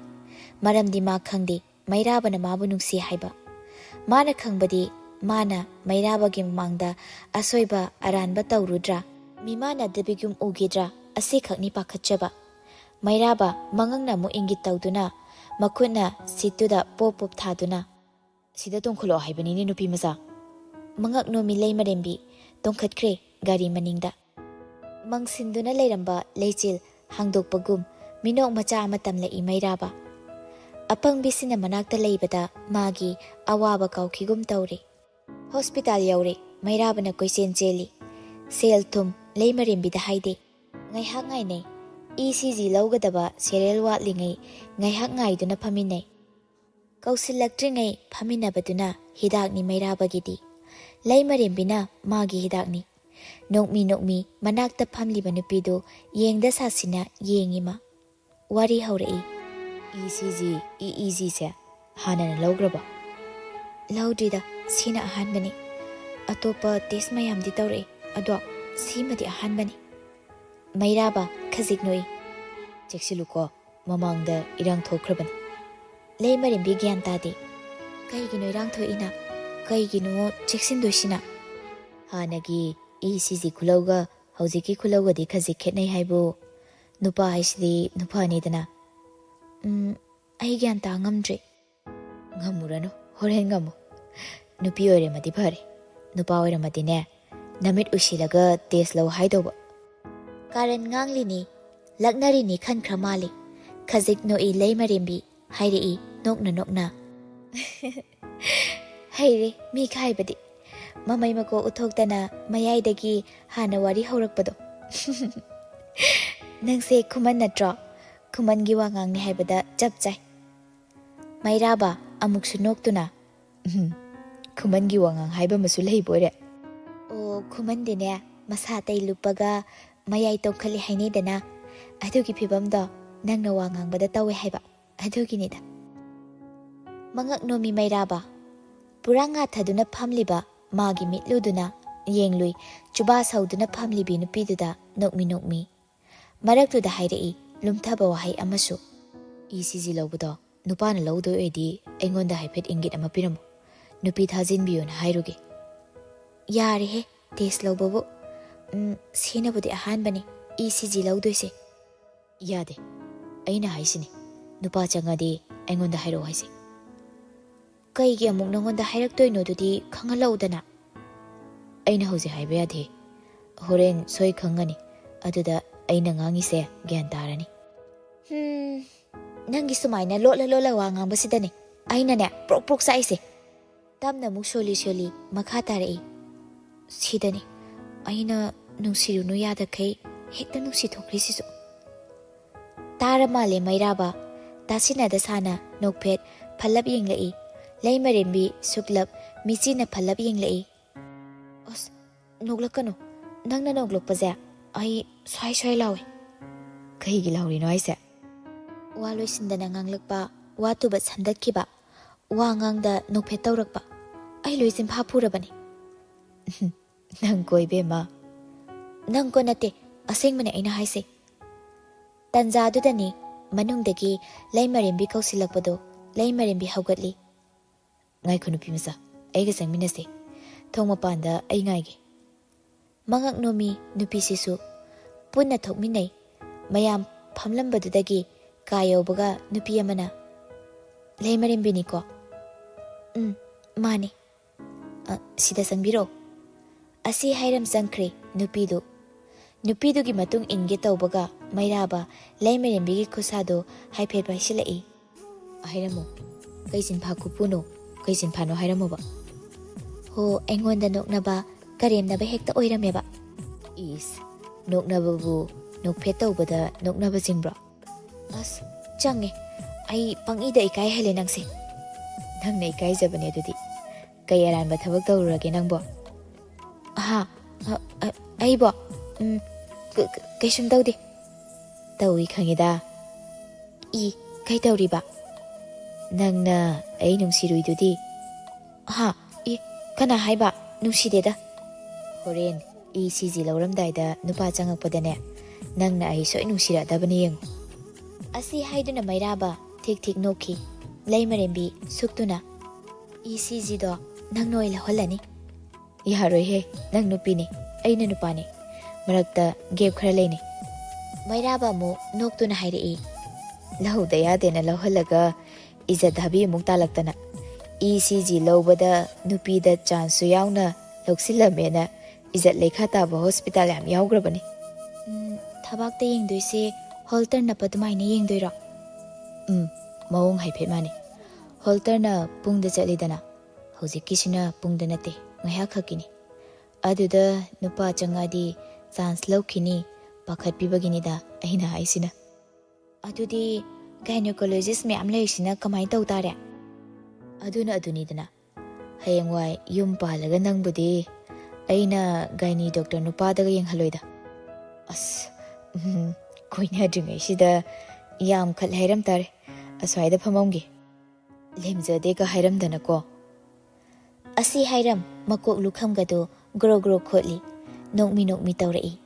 ꯃꯔꯝꯗꯤ ꯃꯥ ꯈꯪꯗꯦ ꯃꯩꯔꯥꯕꯅ ꯃꯥꯕꯨ ꯅꯨꯡꯁꯤ ꯍꯥꯏꯕ꯫ ꯃꯥꯅ ꯈꯪꯕꯗꯤ ꯃꯥꯅ ꯃꯩꯔꯥꯕꯒꯤ ꯃꯃꯥꯡꯗ ꯑꯁꯣꯏꯕ ꯑꯔꯥꯟꯕ ꯇꯧꯔꯨꯗ꯭ꯔꯥ, ꯃꯤꯃꯥꯟꯅꯗꯕꯤꯒꯨꯝ ꯎꯈꯤꯗ꯭ꯔꯥ, ꯑꯁꯤꯈꯛꯅꯤ ꯄꯥꯈꯠꯆꯕ꯫ ꯃꯩꯔꯥꯕ ꯃꯉꯛꯅ ꯑꯃꯨꯛ ꯏꯪꯒꯤꯠ ꯇꯧꯗꯨꯅ, ꯃꯈꯨꯠꯅ ꯁꯤꯠꯇꯨꯗ ꯄꯣꯞ ꯄꯣꯞ ꯊꯥꯗꯨꯅ, "ꯁꯤꯗ ꯇꯣꯡꯈꯠꯂꯛꯑꯣ ꯍꯥꯏꯕꯅꯤꯅꯦ, ꯅꯨꯄꯤ ꯃꯆꯥ꯫" ꯃꯉꯛ ꯅꯣꯝꯃꯤ ꯂꯩꯃꯔꯦꯝꯕꯤ꯫ ꯇꯣꯡꯈꯠꯈ꯭ꯔꯦ ꯒꯥꯔꯤ ꯃꯅꯤꯡꯗ꯫ ꯃꯪꯁꯤꯟꯗꯨꯅ ꯂꯩꯔꯝꯕ ꯂꯩꯆꯤꯜ ꯍꯥꯡꯗꯣꯛꯄꯒꯨꯝ ꯃꯤꯅꯣꯛ ꯃꯆꯥ ꯑꯃ ꯇꯝꯂꯛꯏ ꯃꯩꯔꯥꯕ꯫ ꯑꯄꯪꯕꯤꯁꯤꯅ ꯃꯅꯥꯛꯇ ꯂꯩꯕꯗ ꯃꯥꯒꯤ ꯑꯋꯥꯕ ꯀꯥꯎꯈꯤꯒꯨꯝ ꯇꯧꯔꯦ꯫ ꯍꯣꯁꯄꯤꯇꯥꯜ ꯌꯧꯔꯦ꯫ ꯃꯩꯔꯥꯕꯅ ꯀꯣꯏꯆꯦꯟ ꯆꯦꯜꯂꯤ꯫ ꯁꯦꯜ ꯊꯨꯝ ꯂꯩꯃꯔꯦꯝꯕꯤꯗ ꯍꯥꯏꯗꯦ꯫ ꯉꯥꯏꯍꯥꯛ ꯉꯥꯏꯅꯩ꯫ ꯏ ꯁꯤ ꯖꯤ ꯂꯧꯒꯗꯕ ꯁꯦꯔꯦꯜ ꯋꯥꯠꯂꯤꯉꯩ ꯉꯥꯏꯍꯥꯛ ꯉꯥꯏꯗꯨꯅ ꯐꯝꯃꯤꯟꯅꯩ꯫ ꯀꯧꯁꯤꯜꯂꯛꯇ꯭ꯔꯤꯉꯩ ꯐꯝꯃꯤꯟꯅꯕꯗꯨꯅ ꯍꯤꯗꯥꯛꯅꯤ ꯃꯩꯔꯥꯕꯒꯤꯗꯤ꯫ ꯂꯩꯃꯔꯦꯝꯕꯤꯅ ꯃꯥꯒꯤ ꯍꯤꯗꯥꯛꯅꯤ꯫ ꯅꯣꯛꯃꯤ ꯅꯣꯛꯃꯤ ꯃꯅꯥꯛꯇ ꯐꯝꯂꯤꯕ ꯅꯨꯄꯤꯗꯨ ꯌꯦꯡꯗ ꯁꯥꯁꯤꯅ ꯌꯦꯡꯉꯤ ꯃꯥ꯫ ꯋꯥꯔꯤ ꯍꯧꯔꯛꯏ꯫ "E C G, E E ꯖꯤꯁꯦ ꯍꯥꯟꯅꯅ ꯂꯧꯈ꯭ꯔꯕꯣ?" "ꯂꯧꯗ꯭ꯔꯤꯗ, ꯁꯤꯅ ꯑꯍꯥꯟꯕꯅꯤ꯫ ꯑꯇꯣꯞꯄ ꯇꯦꯁ ꯃꯌꯥꯝꯗꯤ ꯇꯧꯔꯛꯏ, ꯑꯗꯣ ꯁꯤꯃꯗꯤ ꯑꯍꯥꯟꯕꯅꯤ꯫" ꯃꯩꯔꯥꯕ ꯈꯖꯤꯛ ꯅꯣꯛꯏ꯫ "ꯆꯦꯛꯁꯤꯜꯂꯨꯀꯣ, ꯃꯃꯥꯡꯗ ꯏꯔꯥꯡ ꯊꯣꯛꯈ꯭ꯔꯕꯅꯤ꯫" ꯂꯩꯃꯔꯦꯝꯕꯤ ꯒ꯭ꯌꯥꯟ ꯇꯥꯗꯦ꯫ "ꯀꯩꯒꯤꯅꯣ ꯏꯔꯥꯡ ꯊꯣꯛꯏꯅ? ꯀꯩꯒꯤꯅꯣ ꯆꯦꯛꯁꯤꯟꯗꯣꯏꯁꯤꯅ?" "ꯍꯥꯟꯅꯒꯤ ꯏ ꯁꯤ ꯖꯤ ꯈꯨꯂꯧꯒ ꯍꯧꯖꯤꯛꯀꯤ ꯈꯨꯂꯧꯒꯗꯤ ꯈꯖꯤꯛ ꯈꯦꯠꯅꯩ ꯍꯥꯏꯕꯨ꯫ ꯅꯨꯄꯥ ꯍꯥꯏꯁꯤꯗꯤ ꯅꯨꯄꯥꯅꯤꯗꯅ꯫" "ꯎꯝ, ꯑꯩ ꯒ꯭ꯌꯥꯟ ꯇꯥ ꯉꯝꯗ꯭ꯔꯦ꯫" "ꯉꯝꯃꯨꯔꯅꯨ, ꯍꯣꯔꯦꯟ ꯉꯝꯃꯨ꯫ ꯅꯨꯄꯤ ꯑꯣꯏꯔꯝꯃꯗꯤ ꯐꯔꯦ꯫ ꯅꯨꯄꯥ ꯑꯣꯏꯔꯝꯃꯗꯤꯅꯦ, ꯅꯃꯤꯠ ꯎꯏꯁꯤꯜꯂꯒ ꯇꯦꯁ ꯂꯧ ꯍꯥꯏꯗꯧꯕ꯫ ꯀꯥꯔꯟ ꯉꯥꯡꯂꯤꯅꯤ, ꯂꯛꯅꯔꯤꯅꯤ ꯈꯟꯈ꯭ꯔ ꯃꯥꯜꯂꯤ꯫ ꯈꯖꯤꯛ ꯅꯣꯛꯏ ꯂꯩꯃꯔꯦꯝꯕꯤ, ꯍꯥꯏꯔꯛꯏ ꯅꯣꯛꯅ ꯅꯣꯛꯅ꯫ ꯍꯩꯔꯦ ꯃꯤ ꯈꯥꯏꯕꯗꯤ꯫ ꯃꯃꯩ ꯃꯀꯣꯛ ꯎꯠꯊꯣꯛꯇꯅ ꯃꯌꯥꯏꯗꯒꯤ ꯍꯥꯟꯅ ꯋꯥꯔꯤ ꯍꯧꯔꯛꯄꯗꯣ꯫ ꯅꯪꯁꯦ ꯈꯨꯃꯟ ꯅꯠꯇ꯭ꯔꯣ? ꯈꯨꯃꯟꯒꯤ ꯋꯥꯉꯥꯡꯅꯤ ꯍꯥꯏꯕꯗ ꯆꯞ ꯆꯥꯏ꯫ ꯃꯩꯔꯥꯕ ꯑꯃꯨꯛꯁꯨ ꯅꯣꯛꯇꯨꯅ, "ꯎꯝ, ꯈꯨꯃꯟꯒꯤ ꯋꯥꯉꯥꯡ ꯍꯥꯏꯕ ꯑꯃꯁꯨ ꯂꯩꯕꯣꯏꯔꯦ꯫ ꯑꯣ, ꯈꯨꯃꯟꯗꯤꯅꯦ, ꯃꯁꯥ ꯑꯇꯩ ꯂꯨꯞꯄꯒ ꯃꯌꯥꯏ ꯇꯣꯡꯈꯠꯂꯤ ꯍꯥꯏꯅꯩꯗꯅ, ꯑꯗꯨꯒꯤ ꯐꯤꯕꯝꯗꯣ ꯅꯪꯅ ꯋꯥ ꯉꯥꯡꯕꯗ ꯇꯧꯋꯦ ꯍꯥꯏꯕ, ꯑꯗꯨꯒꯤꯅꯤꯗ꯫" ꯃꯉꯛ ꯅꯣꯝꯃꯤ ꯃꯩꯔꯥꯕ꯫ ꯄꯨꯔꯥ ꯉꯥꯊꯗꯨꯅ ꯐꯝꯂꯤꯕ ꯃꯥꯒꯤ ꯃꯤꯠꯂꯨꯗꯨꯅ ꯌꯦꯡꯂꯨꯏ ꯆꯨꯕꯥ ꯁꯧꯗꯨꯅ ꯐꯝꯂꯤꯕꯤ ꯅꯨꯄꯤꯗꯨꯗ ꯅꯣꯛꯃꯤ ꯅꯣꯛꯃꯤ꯫ ꯃꯔꯛꯇꯨꯗ ꯍꯥꯏꯔꯛꯏ ꯂꯨꯝꯊꯕ ꯋꯥꯍꯩ ꯑꯃꯁꯨ꯫ "ꯏ ꯁꯤ ꯖꯤ ꯂꯧꯕꯗꯣ ꯅꯨꯄꯥꯅ ꯂꯧꯗꯣꯏ ꯑꯣꯏꯗꯤ ꯑꯩꯉꯣꯟꯗ ꯍꯥꯏꯐꯦꯠ ꯏꯪꯒꯤꯠ ꯑꯃ ꯄꯤꯔꯝꯃꯨ꯫ ꯅꯨꯄꯤ ꯊꯥꯖꯤꯟꯕꯤꯌꯨꯅ ꯍꯥꯏꯔꯨꯒꯦ꯫" "ꯌꯥꯔꯦꯍꯦ, ꯇꯦꯁ ꯂꯧꯕꯕꯨ꯫ ꯎꯝ, ꯁꯤꯅꯕꯨꯗꯤ ꯑꯍꯥꯟꯕꯅꯤ ꯏ ꯁꯤ ꯖꯤ ꯂꯧꯗꯣꯏꯁꯦ꯫" "ꯌꯥꯗꯦ, ꯑꯩꯅ ꯍꯥꯏꯁꯤꯅꯤ, ꯅꯨꯄꯥ ꯆꯪꯉꯗꯤ ꯑꯩꯉꯣꯟꯗ ꯍꯥꯏꯔꯛꯑꯣ ꯍꯥꯏꯁꯦ꯫" "ꯀꯩꯒꯤ ꯑꯃꯨꯛ ꯅꯉꯣꯟꯗ ꯍꯥꯏꯔꯛꯇꯣꯏꯅꯣ? ꯑꯗꯨꯗꯤ ꯈꯪꯍꯜꯂꯛꯎꯗꯅ꯫" "ꯑꯩꯅ ꯍꯧꯖꯤꯛ ꯍꯥꯏꯕ ꯌꯥꯗꯦ, ꯍꯣꯔꯦꯟ ꯁꯣꯏ ꯈꯪꯒꯅꯤ, ꯑꯗꯨꯗ ꯑꯩꯅ ꯉꯥꯡꯉꯤꯁꯦ ꯒ꯭ꯌꯥꯟ ꯇꯥꯔꯅꯤ꯫" "ꯍꯝ, ꯅꯪꯒꯤ ꯁꯨꯃꯥꯏꯅ ꯂꯣꯠꯂ ꯂꯣꯠꯂ ꯋꯥ ꯉꯥꯡꯕꯁꯤꯗꯅꯦ ꯑꯩꯅꯅꯦ ꯄ꯭ꯔꯣꯛ ꯄ꯭ꯔꯣꯛ ꯆꯥꯛꯏꯁꯦ꯫" ꯇꯞꯅ ꯑꯃꯨꯛ ꯁꯣꯜꯂꯤ ꯁꯣꯜꯂꯤ ꯃꯈꯥ ꯇꯥꯔꯛꯏ꯫ "ꯁꯤꯗꯅꯤ ꯑꯩꯅ ꯅꯨꯡꯁꯤꯔꯨꯅꯨ ꯌꯥꯗꯈꯩ ꯍꯦꯛꯇ ꯅꯨꯡꯁꯤꯊꯣꯛꯈ꯭ꯔꯤꯁꯤꯁꯨ꯫" ꯇꯥꯔ ꯃꯥꯜꯂꯦ ꯃꯩꯔꯥꯕ꯫ ꯇꯥꯁꯤꯟꯅꯗ ꯁꯥꯅ ꯅꯣꯛꯐꯦꯠ ꯐꯜꯂꯞ ꯌꯦꯡꯂꯛꯏ꯫ ꯂꯩꯃꯔꯦꯝꯕꯤ ꯁꯨꯛꯂꯞ ꯃꯤꯆꯤꯅ ꯐꯜꯂꯞ ꯌꯦꯡꯂꯛꯏ꯫ "ꯑꯁ, ꯅꯣꯛꯂꯛꯀꯅꯨ꯫ ꯅꯪꯅ ꯅꯣꯛꯂꯛꯄꯁꯦ ꯑꯩ ꯁ꯭ꯋꯥꯏ ꯁ꯭ꯋꯥꯏ ꯂꯥꯎꯏ꯫" "ꯀꯩꯒꯤ ꯂꯥꯎꯔꯤꯅꯣ ꯍꯥꯏꯁꯦ?" ꯋꯥ ꯂꯣꯏꯁꯤꯟꯗꯅ ꯉꯥꯡꯂꯛꯄ, ꯋꯥ ꯇꯨꯕꯠ ꯁꯟꯗꯠꯈꯤꯕ, ꯋꯥ ꯉꯥꯡꯗ ꯅꯣꯛꯐꯦꯠ ꯇꯧꯔꯛꯄ꯫ ꯑꯩ ꯂꯣꯏ ꯆꯤꯟꯐꯥ ꯄꯨꯔꯕꯅꯤ꯫ "ꯅꯪ ꯀꯣ ꯏꯕꯦꯝꯃ꯫" "ꯅꯪ ꯀꯣ ꯅꯠꯇꯦ, ꯑꯁꯦꯡꯕꯅꯦ ꯑꯩꯅ ꯍꯥꯏꯁꯦ꯫" ꯇꯟꯖꯥꯗꯨꯗꯅꯤ ꯃꯅꯨꯡꯗꯒꯤ ꯂꯩꯃꯔꯦꯝꯕꯤ ꯀꯧꯁꯤꯜꯂꯛꯄꯗꯣ꯫ ꯂꯩꯃꯔꯦꯝꯕꯤ ꯍꯧꯒꯠꯂꯤ꯫ "ꯉꯥꯏꯈꯣ ꯅꯨꯄꯤ ꯃꯆꯥ, ꯑꯩꯒ ꯆꯪꯃꯤꯟꯅꯁꯦ꯫ ꯊꯣꯡ ꯃꯄꯥꯟꯗ ꯑꯩ ꯉꯥꯏꯒꯦ꯫" ꯃꯉꯛ ꯅꯣꯝꯃꯤ ꯅꯨꯄꯤꯁꯤꯁꯨ꯫ ꯄꯨꯟꯅ ꯊꯣꯛꯃꯤꯟꯅꯩ꯫ ꯃꯌꯥꯝ ꯐꯝꯂꯝꯕꯗꯨꯗꯒꯤ ꯀꯥ ꯌꯧꯕꯒ ꯅꯨꯄꯤ ꯑꯃꯅ, "ꯂꯩꯃꯔꯦꯝꯕꯤꯅꯤꯀꯣ?" "ꯎꯝ, ꯃꯥꯅꯤ꯫" "ꯑ, ꯁꯤꯗ ꯆꯪꯕꯤꯔꯛꯑꯣ꯫" ꯑꯁꯤ ꯍꯥꯏꯔꯝ ꯆꯪꯈ꯭ꯔꯦ ꯅꯨꯄꯤꯗꯨ꯫ ꯅꯨꯄꯤꯗꯨꯒꯤ ꯃꯇꯨꯡ ꯏꯟꯒꯦ ꯇꯧꯕꯒ ꯃꯩꯔꯥꯕ ꯂꯩꯃꯔꯦꯝꯕꯤꯒꯤ ꯈꯨꯠꯁꯥꯗꯨ ꯍꯥꯏꯐꯦꯠ ꯄꯥꯏꯁꯤꯜꯂꯛꯏ꯫ ꯍꯥꯏꯔꯝꯃꯨ꯫ ꯀꯩ ꯆꯤꯟꯐꯥ ꯈꯨꯄꯨꯅꯣ? ꯀꯩ ꯆꯤꯟꯐꯥꯅꯣ ꯍꯥꯏꯔꯝꯃꯨꯕ꯫ ꯍꯣ, ꯑꯩꯉꯣꯟꯗ ꯅꯣꯛꯅꯕ, ꯀꯔꯦꯝꯅꯕ ꯍꯦꯛꯇ ꯑꯣꯏꯔꯝꯃꯦꯕ꯫ ꯏꯁ, ꯅꯣꯛꯅꯕꯕꯨ ꯅꯣꯛꯐꯦꯠ ꯇꯧꯕꯗ ꯅꯣꯛꯅꯕ ꯆꯤꯡꯕ꯭ꯔꯣ? ꯑꯁ, ꯆꯪꯉꯦ꯫ ꯑꯩ ꯄꯪꯏꯗ ꯏꯀꯥꯏꯍꯜꯂꯦ ꯅꯪꯁꯦ꯫ ꯅꯪꯅ ꯏꯀꯥꯏꯖꯕꯅꯦ ꯑꯗꯨꯗꯤ꯫ ꯀꯩ ꯑꯔꯥꯟꯕ ꯊꯕꯛ ꯇꯧꯔꯨꯔꯒꯦ ꯅꯪꯕꯣ? ꯑꯍꯥ, ꯑ, ꯑ, ꯑꯩꯕꯣ? ꯎꯝ, ꯀ-, ꯀ-, ꯀꯩꯁꯨꯝ ꯇꯧꯗꯦ꯫ ꯇꯧꯏ ꯈꯪꯉꯤꯗ꯫ ꯏ, ꯀꯩ ꯇꯧꯔꯤꯕ? ꯅꯪꯅ ꯑꯩ ꯅꯨꯡꯁꯤꯔꯨꯏꯗꯨꯗꯤ꯫ ꯍꯥ? ꯏ, ꯀꯅꯥ ꯍꯥꯏꯕ? ꯅꯨꯡꯁꯤꯗꯦꯗ꯫ ꯍꯣꯔꯦꯟ ꯏ ꯁꯤ ꯖꯤ ꯂꯧꯔꯝꯗꯥꯏꯗ ꯅꯨꯄꯥ ꯆꯪꯉꯛꯄꯗꯅꯦ, ꯅꯪꯅ ꯑꯩ ꯁꯣꯏ ꯅꯨꯡꯁꯤꯔꯛꯑꯗꯕꯅꯤ ꯌꯦꯡꯉꯨ꯫ ꯑꯁꯤ ꯍꯥꯏꯗꯨꯅ ꯃꯩꯔꯥꯕ ꯊꯤꯛ ꯊꯤꯛ ꯅꯣꯛꯈꯤ꯫ ꯂꯩꯃꯔꯦꯝꯕꯤ ꯁꯨꯛꯇꯨꯅ, ꯏ ꯁꯤ ꯖꯤꯗꯣ ꯅꯪꯅ ꯑꯣꯏ ꯂꯧꯍꯜꯂꯅꯤ꯫ ꯌꯥꯔꯣꯏꯍꯦ, ꯅꯪ ꯅꯨꯄꯤꯅꯤ, ꯑꯩꯅ ꯅꯨꯄꯥꯅꯤ꯫ ꯃꯔꯛꯇ ꯒꯦꯞ ꯈꯔ ꯂꯩꯅꯩ꯫ ꯃꯩꯔꯥꯕ ꯑꯃꯨꯛ ꯅꯣꯛꯇꯨꯅ ꯍꯥꯏꯔꯛꯏ꯫ ꯂꯧꯗ ꯌꯥꯗꯦꯅ ꯂꯧꯍꯜꯂꯒ ꯏꯖꯠ ꯍꯥꯕꯤ ꯑꯃꯨꯛ ꯇꯥꯜꯂꯛꯇꯅ꯫ ꯏ ꯁꯤ ꯖꯤ ꯂꯧꯕꯗ ꯅꯨꯄꯤꯗ ꯆꯥꯟꯁꯁꯨ ꯌꯥꯎꯅ ꯂꯧꯁꯤꯜꯂꯝꯃꯦꯅ ꯏꯖꯠ ꯂꯩꯈꯥ ꯇꯥꯕ ꯍꯣꯁꯄꯤꯇꯥꯜ ꯌꯥꯝ ꯌꯥꯎꯈ꯭ꯔꯕꯅꯤ꯫ ꯎꯝ, ꯊꯕꯥꯛꯇ ꯌꯦꯡꯗꯣꯏꯁꯦ ꯍꯣꯜꯇꯔ ꯅꯞꯄ ꯑꯗꯨꯃꯥꯏꯅ ꯌꯦꯡꯗꯣꯏꯔꯣ? ꯎꯝ, ꯃꯑꯣꯡ ꯍꯥꯏꯐꯦꯠ ꯃꯥꯟꯅꯩ꯫ ꯍꯣꯜꯇꯔꯅ ꯄꯨꯡꯗ ꯆꯠꯂꯤꯗꯅ, ꯍꯧꯖꯤꯛꯀꯤꯁꯤꯅ ꯄꯨꯡꯗ ꯅꯠꯇꯦ, ꯉꯥꯏꯍꯥꯛ ꯈꯛꯀꯤꯅꯤ꯫ ꯑꯗꯨꯗ ꯅꯨꯄꯥ ꯆꯪꯉꯛꯑꯗꯤ ꯆꯥꯟꯁ ꯂꯧꯈꯤꯅꯤ ꯄꯥꯈꯠꯄꯤꯕꯒꯤꯅꯤꯗ ꯑꯩꯅ ꯍꯥꯏꯁꯤꯅ꯫ ꯑꯗꯨꯗꯤ ꯒꯥꯏꯅꯣꯀꯣꯂꯣꯖꯤꯁ ꯃꯌꯥꯝ ꯂꯩꯔꯤꯁꯤꯅ ꯀꯃꯥꯏꯅ ꯇꯧ ꯇꯥꯔꯦ? ꯑꯗꯨꯅ ꯑꯗꯨꯅꯤꯗꯅ, ꯍꯌꯦꯡꯋꯥꯏ ꯌꯨꯝ ꯄꯥꯜꯂꯒ ꯅꯪꯕꯨꯗꯤ ꯑꯩꯅ ꯒꯥꯏꯅꯤ ꯗꯣꯛꯇꯔ ꯅꯨꯄꯥꯗꯒ ꯌꯦꯡꯍꯜꯂꯣꯏꯗ꯫ ꯑꯁ, ꯎꯝ, ꯀꯣꯏꯅꯗ꯭ꯔꯤꯉꯩꯁꯤꯗ ꯌꯥꯝ ꯈꯠ ꯍꯥꯏꯔꯝ ꯇꯥꯔꯦ꯫ ꯑꯁ꯭ꯋꯥꯏꯗ ꯐꯝꯃꯝꯒꯦ꯫ ꯂꯦꯝꯖꯗꯦꯒ ꯍꯥꯏꯔꯝꯗꯅꯀꯣ꯫ ꯑꯁꯤ ꯍꯥꯏꯔꯝ ꯃꯀꯣꯛ ꯂꯨꯈꯝꯒꯗꯨ ꯒ꯭ꯔꯣ ꯒ꯭ꯔꯣ ꯈꯣꯠꯂꯤ, ꯅꯣꯛꯃꯤ ꯅꯣꯛꯃꯤ ꯇꯧꯔꯛꯏ꯫